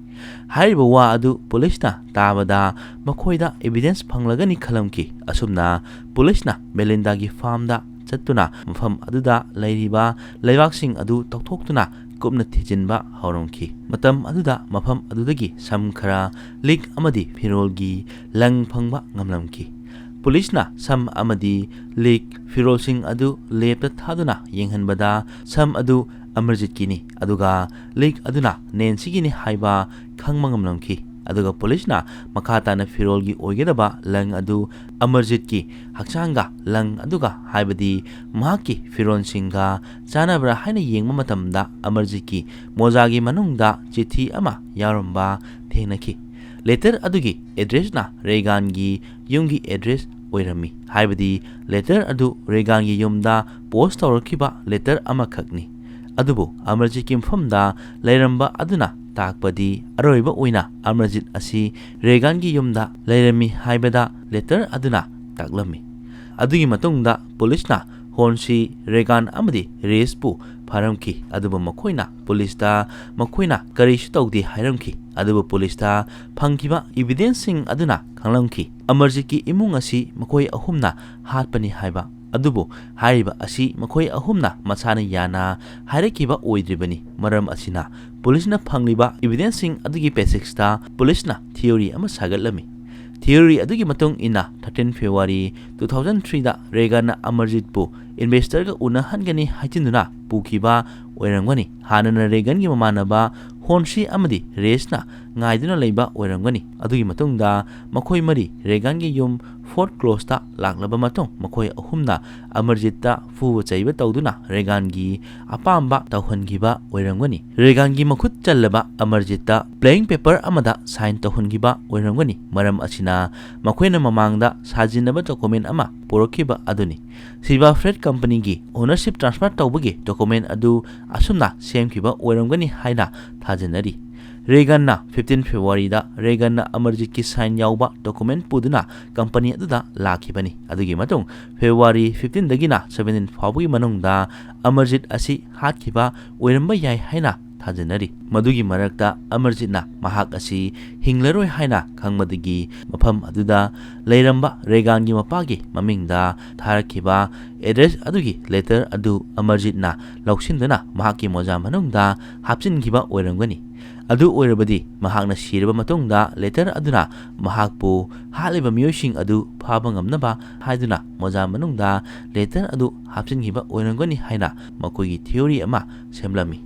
ꯍꯥꯏꯔꯤꯕ ꯋꯥ ꯑꯗꯨ ꯄꯨꯂꯤꯁꯅ ꯇꯥꯕꯗ ꯃꯈꯣꯏꯗ evidence ꯐꯪꯂꯒꯅꯤ ꯈꯜꯂꯝꯈꯤ꯫ ꯑꯁꯨꯝꯅ ꯄꯨꯂꯤꯁꯅ ꯕꯦꯂꯤꯟꯗꯥꯒꯤ farm ꯗ ꯆꯠꯇꯨꯅ ꯃꯐꯝ ꯑꯗꯨꯗ ꯂꯩꯔꯤꯕ ꯂꯩꯕꯥꯛꯁꯤꯡ ꯑꯗꯨ ꯇꯧꯊꯣꯛꯇꯨꯅ ꯀꯨꯞꯅ ꯊꯤꯖꯤꯟꯕ ꯍꯧꯔꯝꯈꯤ꯫ ꯃꯇꯝ ꯑꯗꯨꯗ ꯃꯐꯝ ꯑꯗꯨꯗꯒꯤ ꯁꯝ ꯈꯔ, ꯂꯤꯛ ꯑꯃꯗꯤ ꯐꯤꯔꯣꯜꯒꯤ ꯂꯪ ꯐꯪꯕ ꯉꯝꯂꯝꯈꯤ꯫ ꯄꯨꯂꯤꯁꯅ ꯁꯝ ꯑꯃꯗꯤ ꯂꯤꯛ, ꯐꯤꯔꯣꯜꯁꯤꯡ ꯑꯗꯨ lab ꯇ ꯊꯥꯗꯨꯅ ꯌꯦꯡꯍꯟꯕꯗ, ꯁꯝ ꯑꯗꯨ ꯑꯃꯔꯖꯤꯠꯀꯤꯅꯤ, ꯑꯗꯨꯒ ꯂꯤꯛ ꯑꯗꯨꯅ ꯅꯦꯟꯁꯤꯒꯤꯅꯤ ꯍꯥꯏꯕ ꯈꯪꯕ ꯉꯝꯂꯝꯈꯤ꯫ ꯑꯗꯨꯒ ꯄꯨꯂꯤꯁꯅ ꯃꯈꯥ ꯇꯥꯅ ꯐꯤꯔꯣꯜꯒꯤ ꯑꯣꯏꯒꯗꯕ ꯂꯪ ꯑꯗꯨ ꯑꯃꯔꯖꯤꯠꯀꯤ ꯍꯛꯆꯥꯡꯒ, ꯂꯪ ꯑꯗꯨꯒ, ꯍꯥꯏꯕꯗꯤ ꯃꯍꯥꯛꯀꯤ ꯐꯤꯔꯣꯜꯁꯤꯡꯒ ꯆꯥꯟꯅꯕ꯭ꯔꯥ ꯍꯥꯏꯅ ꯌꯦꯡꯕ ꯃꯇꯝꯗ, ꯑꯃꯔꯖꯤꯠꯀꯤ ꯃꯣꯖꯥꯒꯤ ꯃꯅꯨꯡꯗ ꯆꯤꯊꯤ ꯑꯃ ꯌꯥꯎꯔꯝꯕ ꯊꯦꯡꯅꯈꯤ꯫ Letter ꯑꯗꯨꯒꯤ address ꯅ ꯔꯦꯒꯥꯟꯒꯤ ꯌꯨꯝꯒꯤ address ꯑꯣꯏꯔꯝꯃꯤ, ꯍꯥꯏꯕꯗꯤ letter ꯑꯗꯨ ꯔꯦꯒꯥꯟꯒꯤ ꯌꯨꯝꯗ post ꯇꯧꯔꯛꯈꯤꯕ letter ꯑꯃꯈꯛꯅꯤ꯫ ꯑꯗꯨꯕꯨ ꯑꯃꯔꯖꯤꯠꯀꯤ ꯃꯐꯝꯗ ꯂꯩꯔꯝꯕ ꯑꯗꯨꯅ ꯇꯥꯛꯄꯗꯤ, ꯑꯔꯣꯏꯕ ꯑꯣꯏꯅ ꯑꯃꯔꯖꯤꯠ ꯑꯁꯤ ꯔꯦꯒꯥꯟꯒꯤ ꯌꯨꯝꯗ ꯂꯩꯔꯝꯃꯤ ꯍꯥꯏꯕꯗ letter ꯑꯗꯨꯅ ꯇꯥꯛꯂꯝꯃꯤ꯫ ꯑꯗꯨꯒꯤ ꯃꯇꯨꯡꯗ ꯄꯨꯂꯤꯁꯅ ꯍꯣꯟꯁꯤ, ꯔꯦꯒꯥꯟ ꯑꯃꯗꯤ ꯔꯦꯁꯄꯨ ꯐꯥꯔꯝꯈꯤ, ꯑꯗꯨꯕꯨ ꯃꯈꯣꯏꯅ ꯄꯨꯂꯤꯁꯇ ꯃꯈꯣꯏꯅ ꯀꯔꯤꯁꯨ ꯇꯧꯗꯦ ꯍꯥꯏꯔꯝꯈꯤ꯫ ꯑꯗꯨꯕꯨ ꯄꯨꯂꯤꯁꯇ ꯐꯪꯈꯤꯕ evidence ꯁꯤꯡ ꯑꯗꯨꯅ ꯈꯪꯂꯝꯈꯤ, ꯑꯃꯔꯖꯤꯠꯀꯤ ꯏꯃꯨꯡ ꯑꯁꯤ ꯃꯈꯣꯏ ꯑꯍꯨꯝꯅ ꯍꯥꯠꯄꯅꯤ ꯍꯥꯏꯕ꯫ ꯑꯗꯨꯕꯨ ꯍꯥꯏꯔꯤꯕ ꯑꯁꯤ ꯃꯈꯣꯏ ꯑꯍꯨꯝꯅ ꯃꯁꯥꯅ ꯌꯥꯅ ꯍꯥꯏꯔꯛꯈꯤꯕ ꯑꯣꯏꯗ꯭ꯔꯤꯕꯅꯤ꯫ ꯃꯔꯝ ꯑꯁꯤꯅ ꯄꯨꯂꯤꯁꯅ ꯐꯪꯂꯤꯕ evidence ꯁꯤꯡ ꯑꯗꯨꯒꯤ basis ꯇ ꯄꯨꯂꯤꯁꯅ theory ꯑꯃ ꯁꯥꯒꯠꯂꯝꯃꯤ꯫ Theory ꯑꯗꯨꯒꯤ ꯃꯇꯨꯡ ꯏꯟꯅ, thirteen February two thousand three ꯗ ꯔꯦꯒꯟꯅ ꯑꯃꯔꯖꯤꯠꯄꯨ investor ꯒ ꯎꯅꯍꯟꯒꯅꯤ ꯍꯥꯏꯖꯤꯟꯗꯨꯅ ꯄꯨꯈꯤꯕ ꯑꯣꯏꯔꯝꯒꯅꯤ꯫ ꯍꯥꯟꯅꯅ ꯔꯦꯒꯟꯒꯤ ꯃꯃꯥꯟꯅꯕ ꯍꯣꯟꯁꯤ ꯑꯃꯗꯤ ꯔꯦꯁꯅ ꯉꯥꯏꯗꯨꯅ ꯂꯩꯕ ꯑꯣꯏꯔꯝꯒꯅꯤ꯫ ꯑꯗꯨꯒꯤ ꯃꯇꯨꯡꯗ ꯃꯈꯣꯏ ꯃꯔꯤ ꯔꯦꯒꯟꯒꯤ ꯌꯨꯝ ꯐꯣꯔꯠ ꯀ꯭ꯂꯣꯖꯇ ꯂꯥꯛꯂꯕ ꯃꯇꯨꯡ ꯃꯈꯣꯏ ꯑꯍꯨꯝꯅ ꯑꯃꯔꯖꯤꯠꯇ ꯐꯨꯕ ꯆꯩꯕ ꯇꯧꯗꯨꯅ ꯔꯦꯒꯥꯟꯒꯤ ꯑꯄꯥꯝꯕ ꯇꯧꯍꯟꯈꯤꯕ ꯑꯣꯏꯔꯝꯒꯅꯤ꯫ ꯔꯦꯒꯥꯟꯒꯤ ꯃꯈꯨꯠ ꯆꯜꯂꯕ ꯑꯃꯔꯖꯤꯠꯇ ꯄ꯭ꯂꯦꯌꯤꯡ ꯄꯦꯄꯔ ꯑꯃꯗ ꯁꯥꯏꯟ ꯇꯧꯍꯟꯈꯤꯕ ꯑꯣꯏꯔꯝꯒꯅꯤ꯫ ꯃꯔꯝ ꯑꯁꯤꯅ ꯃꯈꯣꯏꯅ ꯃꯃꯥꯡꯗ ꯁꯥꯖꯤꯟꯅꯕ ꯗꯣꯀꯨꯃꯦꯟ ꯑꯃ ꯄꯨꯔꯛꯈꯤꯕ ꯑꯗꯨꯅꯤ꯫ ꯁꯤꯜꯚꯥ ꯐ꯭ꯔꯦꯠ ꯀꯝꯄꯅꯤꯒꯤ ꯑꯣꯅꯔꯁꯤꯞ ꯇ꯭ꯔꯥꯟꯁꯐꯔ ꯇꯧꯕꯒꯤ ꯗꯣꯀꯨꯃꯦꯟ ꯑꯗꯨ ꯑꯁꯨꯝꯅ ꯁꯦꯝꯈꯤꯕ ꯑꯣꯏꯔꯝꯒꯅꯤ ꯍꯥꯏꯅ ꯊꯥꯖꯅꯔꯤ꯫ ꯔꯦꯒꯟꯅ ꯐꯤꯐꯇꯤꯟ ꯐꯦꯕ꯭ꯔꯨꯋꯥꯔꯤꯗ ꯔꯦꯒꯟꯅ ꯑꯃꯔꯖꯤꯠꯀꯤ ꯁꯥꯏꯟ ꯌꯥꯎꯕ ꯗꯣꯀꯨꯃꯦꯟ ꯄꯨꯗꯨꯅ ꯀꯝꯄꯅꯤ ꯑꯗꯨꯗ ꯂꯥꯛꯈꯤꯕꯅꯤ꯫ ꯑꯗꯨꯒꯤ ꯃꯇꯨꯡ ꯐꯦꯕ꯭ꯔꯨꯋꯥꯔꯤ ꯐꯤꯐꯇꯤꯟꯗꯒꯤꯅ ꯁꯕꯦꯟꯇꯤꯟ ꯐꯥꯎꯕꯒꯤ ꯃꯅꯨꯡꯗ ꯑꯃꯔꯖꯤꯠ ꯑꯁꯤ ꯍꯥꯠꯈꯤꯕ ꯑꯣꯏꯔꯝꯕ ꯌꯥꯏ ꯍꯥꯏꯅ ꯊꯥꯖꯅꯔꯤ꯫ ꯃꯗꯨꯒꯤ ꯃꯔꯛꯇ ꯑꯃꯔꯖꯤꯠꯅ ꯃꯍꯥꯛ ꯑꯁꯤ ꯍꯤꯡꯂꯔꯣꯏ ꯍꯥꯏꯅ ꯈꯪꯕꯗꯒꯤ ꯃꯐꯝ ꯑꯗꯨꯗ ꯂꯩꯔꯝꯕ ꯔꯦꯒꯥꯟꯒꯤ ꯃꯄꯥꯒꯤ ꯃꯃꯤꯡꯗ ꯊꯥꯔꯛꯈꯤꯕ ꯑꯦꯗ꯭ꯔꯦꯁ ꯑꯗꯨꯒꯤ ꯂꯦꯇꯔ ꯑꯗꯨ ꯑꯃꯔꯖꯤꯠꯅ ꯂꯧꯁꯤꯟꯗꯨꯅ ꯃꯍꯥꯛꯀꯤ ꯃꯣꯖꯥ ꯃꯅꯨꯡꯗ ꯍꯥꯞꯆꯤꯟꯈꯤꯕ ꯑꯣꯏꯔꯝꯒꯅꯤ꯫ ꯑꯗꯨ ꯑꯣꯏꯔꯕꯗꯤ ꯃꯍꯥꯛꯅ ꯁꯤꯔꯕ ꯃꯇꯨꯡꯗ ꯂꯦꯇꯔ ꯑꯗꯨꯅ ꯃꯍꯥꯛꯄꯨ ꯍꯥꯠꯂꯤꯕ ꯃꯤꯑꯣꯏꯁꯤꯡ ꯑꯗꯨ ꯐꯥꯕ ꯉꯝꯅꯕ ꯍꯥꯏꯗꯨꯅ ꯃꯣꯖꯥ ꯃꯅꯨꯡꯗ ꯂꯦꯇꯔ ꯑꯗꯨ ꯍꯥꯞꯆꯤꯟꯈꯤꯕ ꯑꯣꯏꯔꯝꯒꯅꯤ ꯍꯥꯏꯅ ꯃꯈꯣꯏꯒꯤ ꯊꯤꯑꯣꯔꯤ ꯑꯃ ꯁꯦꯝꯂꯝꯃꯤ꯫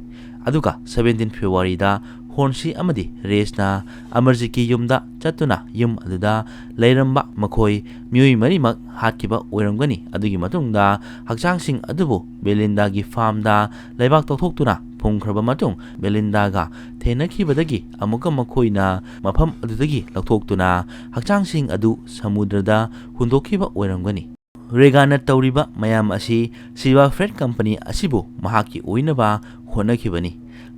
ꯑꯗꯨꯒ ꯁꯕꯦꯟꯇꯤꯟ ꯐꯦꯕ꯭ꯔꯨꯋꯥꯔꯤꯗ ꯍꯣꯔꯟꯁꯤ ꯑꯃꯗꯤ ꯔꯦꯁꯅ ꯑꯃꯔꯖꯤꯠꯀꯤ ꯌꯨꯝꯗ ꯆꯠꯇꯨꯅ ꯌꯨꯝ ꯑꯗꯨꯗ ꯂꯩꯔꯝꯕ ꯃꯈꯣꯏ ꯃꯤꯑꯣꯏ ꯃꯔꯤꯃꯛ ꯍꯥꯠꯈꯤꯕ ꯑꯣꯏꯔꯝꯒꯅꯤ꯫ ꯑꯗꯨꯒꯤ ꯃꯇꯨꯡꯗ ꯍꯛꯆꯥꯡꯁꯤꯡ ꯑꯗꯨꯕꯨ ꯕꯦꯂꯤꯟꯗꯥꯒꯤ ꯐꯥꯝꯗ ꯂꯩꯕꯥꯛ ꯇꯧꯊꯣꯛꯇꯨꯅ ꯐꯨꯝꯈ꯭ꯔꯕ ꯃꯇꯨꯡ ꯕꯦꯂꯤꯟꯗꯥꯒ ꯊꯦꯡꯅꯈꯤꯕꯗꯒꯤ ꯑꯃꯨꯛꯀ ꯃꯈꯣꯏꯅ ꯃꯐꯝ ꯑꯗꯨꯗꯒꯤ ꯂꯧꯊꯣꯛꯇꯨꯅ ꯍꯛꯆꯥꯡꯁꯤꯡ ꯑꯗꯨ ꯁꯃꯨꯗ꯭ꯔꯗ ꯍꯨꯟꯗꯣꯛꯈꯤꯕ ꯑꯣꯏꯔꯝꯒꯅꯤ꯫ ꯔꯦꯒꯥꯟꯅ ꯇꯧꯔꯤꯕ ꯃꯌꯥꯝ ꯑꯁꯤ ꯁꯤꯜꯚꯥ ꯐ꯭ꯔꯦꯠ ꯀꯝꯄꯅꯤ ꯑꯁꯤꯕꯨ ꯃꯍꯥꯛꯀꯤ ꯑꯣꯏꯅꯕ ꯍꯣꯠꯅꯈꯤꯕꯅꯤ꯫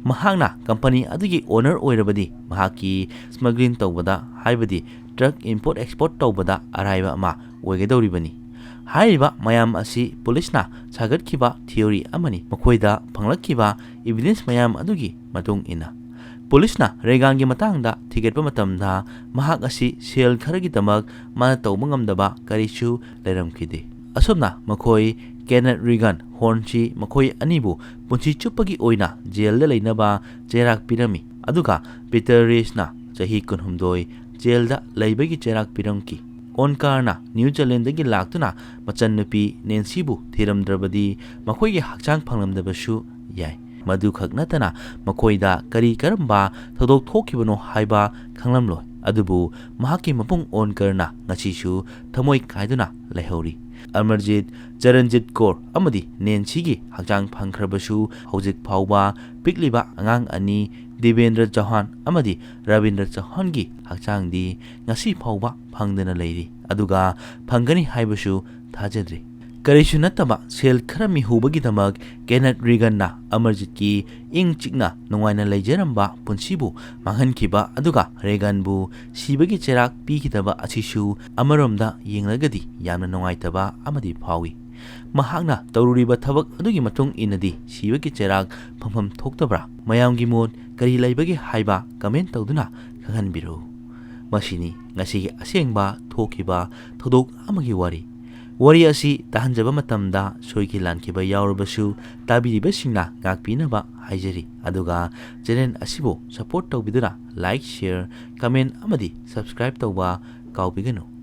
ꯃꯍꯥꯛꯅ ꯀꯝꯄꯅꯤ ꯑꯗꯨꯒꯤ ꯑꯣꯅꯔ ꯑꯣꯏꯔꯕꯗꯤ ꯃꯍꯥꯛꯀꯤ ꯁ꯭ꯃꯒ꯭ꯂꯤꯡ ꯇꯧꯕꯗ, ꯍꯥꯏꯕꯗꯤ ꯗ꯭ꯔꯒ ꯏꯝꯄꯣꯔꯠ ꯑꯦꯛꯁꯄꯣꯔꯠ ꯇꯧꯕꯗ ꯑꯔꯥꯏꯕ ꯑꯃ ꯑꯣꯏꯒꯗꯧꯔꯤꯕꯅꯤ꯫ ꯍꯥꯏꯔꯤꯕ ꯃꯌꯥꯝ ꯑꯁꯤ ꯄꯨꯂꯤꯁꯅ ꯁꯥꯒꯠꯈꯤꯕ ꯊꯤꯑꯣꯔꯤ ꯑꯃꯅꯤ꯫ ꯃꯈꯣꯏꯗ ꯐꯪꯂꯛꯈꯤꯕ ꯏꯚꯤꯗꯦꯟꯁ ꯃꯌꯥꯝ ꯑꯗꯨꯒꯤ ꯃꯇꯨꯡ ꯏꯟꯅ ꯄꯨꯂꯤꯁꯅ ꯔꯦꯒꯥꯟꯒꯤ ꯃꯇꯥꯡꯗ ꯊꯤꯒꯠꯄ ꯃꯇꯝꯗ ꯃꯍꯥꯛ ꯑꯁꯤ ꯁꯦꯜ ꯈꯔꯒꯤꯗꯃꯛ ꯃꯥꯅ ꯇꯧꯕ ꯉꯝꯗꯕ ꯀꯔꯤꯁꯨ ꯂꯩꯔꯝꯈꯤꯗꯦ꯫ ꯑꯁꯨꯝꯅ ꯃꯈꯣꯏ ꯀꯦꯅꯦꯠ ꯔꯤꯒꯟ ꯍꯣꯔꯟꯁꯤ ꯃꯈꯣꯏ ꯑꯅꯤꯕꯨ ꯄꯨꯟꯁꯤ ꯆꯨꯞꯄꯒꯤ ꯑꯣꯏꯅ ꯖꯦꯜꯗ ꯂꯩꯅꯕ ꯆꯩꯔꯥꯛ ꯄꯤꯔꯝꯃꯤ꯫ ꯑꯗꯨꯒ ꯄꯤꯇꯔ ꯔꯦꯁꯅ ꯆꯍꯤ ꯀꯨꯟꯍꯨꯝꯗꯣꯏ ꯖꯦꯜꯗ ꯂꯩꯕꯒꯤ ꯆꯩꯔꯥꯛ ꯄꯤꯔꯝꯈꯤ꯫ ꯑꯣꯟꯀꯥꯔꯅ ꯅ꯭ꯌꯨ ꯖꯤꯂꯦꯟꯗꯒꯤ ꯂꯥꯛꯇꯨꯅ ꯃꯆꯟꯅꯨꯄꯤ ꯅꯦꯟꯁꯤꯕꯨ ꯊꯤꯔꯝꯗ꯭ꯔꯕꯗꯤ ꯃꯈꯣꯏꯒꯤ ꯍꯛꯆꯥꯡ ꯐꯪꯂꯝꯗꯕꯁꯨ ꯌꯥꯏ꯫ ꯃꯗꯨꯈꯛ ꯅꯠꯇꯅ ꯃꯈꯣꯏꯗ ꯀꯔꯤ ꯀꯔꯝꯕ ꯊꯧꯗꯣꯛ ꯊꯣꯛꯈꯤꯕꯅꯣ ꯍꯥꯏꯕ ꯈꯪꯂꯝꯂꯣꯏ꯫ ꯑꯗꯨꯕꯨ ꯃꯍꯥꯛꯀꯤ ꯃꯄꯨꯡ ꯑꯣꯟꯀꯔꯅ ꯉꯁꯤꯁꯨ ꯊꯃꯣꯏ ꯀꯥꯏꯗꯨꯅ ꯂꯩꯍꯧꯔꯤ꯫ ꯑꯃꯔꯖꯤꯠ, ꯆꯔꯟꯖꯤꯠ ꯀꯧꯔ ꯑꯃꯗꯤ ꯅꯦꯟꯁꯤꯒꯤ ꯍꯛꯆꯥꯡ ꯐꯪꯈ꯭ꯔꯕꯁꯨ ꯍꯧꯖꯤꯛ ꯐꯥꯎꯕ ꯄꯤꯛꯂꯤꯕ ꯑꯉꯥꯡ ꯑꯅꯤ ꯗꯤꯕꯦꯟꯗ꯭ꯔ ꯆꯧꯍꯥꯟ ꯑꯃꯗꯤ ꯔꯕꯤꯟꯗ꯭ꯔ ꯆꯧꯍꯥꯟꯒꯤ ꯍꯛꯆꯥꯡꯗꯤ ꯉꯁꯤ ꯐꯥꯎꯕ ꯐꯪꯗꯅ ꯂꯩꯔꯤ꯫ ꯑꯗꯨꯒ ꯐꯪꯒꯅꯤ ꯍꯥꯏꯕꯁꯨ ꯊꯥꯖꯗ꯭ꯔꯤ꯫ ꯀꯔꯤꯁꯨ ꯅꯠꯇꯕ ꯁꯦꯜ ꯈꯔ ꯃꯤꯍꯨꯕꯒꯤꯗꯃꯛ ꯀꯦꯅꯠ ꯔꯤꯒꯟꯅ ꯑꯃꯔꯖꯤꯠꯀꯤ ꯏꯪ ꯆꯤꯛꯅ ꯅꯨꯡꯉꯥꯏꯅ ꯂꯩꯖꯔꯝꯕ ꯄꯨꯟꯁꯤꯕꯨ ꯃꯥꯡꯍꯟꯈꯤꯕ, ꯑꯗꯨꯒ ꯔꯦꯒꯟꯕꯨ ꯁꯤꯕꯒꯤ ꯆꯩꯔꯥꯛ ꯄꯤꯈꯤꯗꯕ ꯑꯁꯤꯁꯨ ꯑꯃꯔꯣꯝꯗ ꯌꯦꯡꯂꯒꯗꯤ ꯌꯥꯝꯅ ꯅꯨꯡꯉꯥꯏꯇꯕ ꯑꯃꯗꯤ ꯐꯥꯎꯏ꯫ ꯃꯍꯥꯛꯅ ꯇꯧꯔꯨꯔꯤꯕ ꯊꯕꯛ ꯑꯗꯨꯒꯤ ꯃꯇꯨꯡ ꯏꯟꯅꯗꯤ ꯁꯤꯕꯒꯤ ꯆꯩꯔꯥꯛ ꯐꯪꯐꯝ ꯊꯣꯛꯇꯕ꯭ꯔꯥ? ꯃꯌꯥꯝꯒꯤ ꯃꯣꯠ ꯀꯔꯤ ꯂꯩꯕꯒꯦ ꯍꯥꯏꯕ comment ꯇꯧꯗꯨꯅ ꯈꯪꯍꯟꯕꯤꯔꯛꯎ꯫ ꯃꯁꯤꯅꯤ ꯉꯁꯤꯒꯤ ꯑꯁꯦꯡꯕ ꯊꯣꯛꯈꯤꯕ ꯊꯧꯗꯣꯛ ꯑꯃꯒꯤ ꯋꯥꯔꯤ꯫ ꯋꯥꯔꯤ ꯑꯁꯤ ꯇꯥꯍꯟꯖꯕ ꯃꯇꯝꯗ ꯁꯣꯏꯈꯤ ꯂꯥꯟꯈꯤꯕ ꯌꯥꯎꯔꯕꯁꯨ ꯇꯥꯕꯤꯔꯤꯕꯁꯤꯡꯅ ꯉꯥꯛꯄꯤꯅꯕ ꯍꯥꯏꯖꯔꯤ꯫ ꯑꯗꯨꯒ channel ꯑꯁꯤꯕꯨ support ꯇꯧꯕꯤꯗꯨꯅ like, share, comment ꯑꯃꯗꯤ subscribe ꯇꯧꯕ ꯀꯥꯎꯕꯤꯒꯅꯨ꯫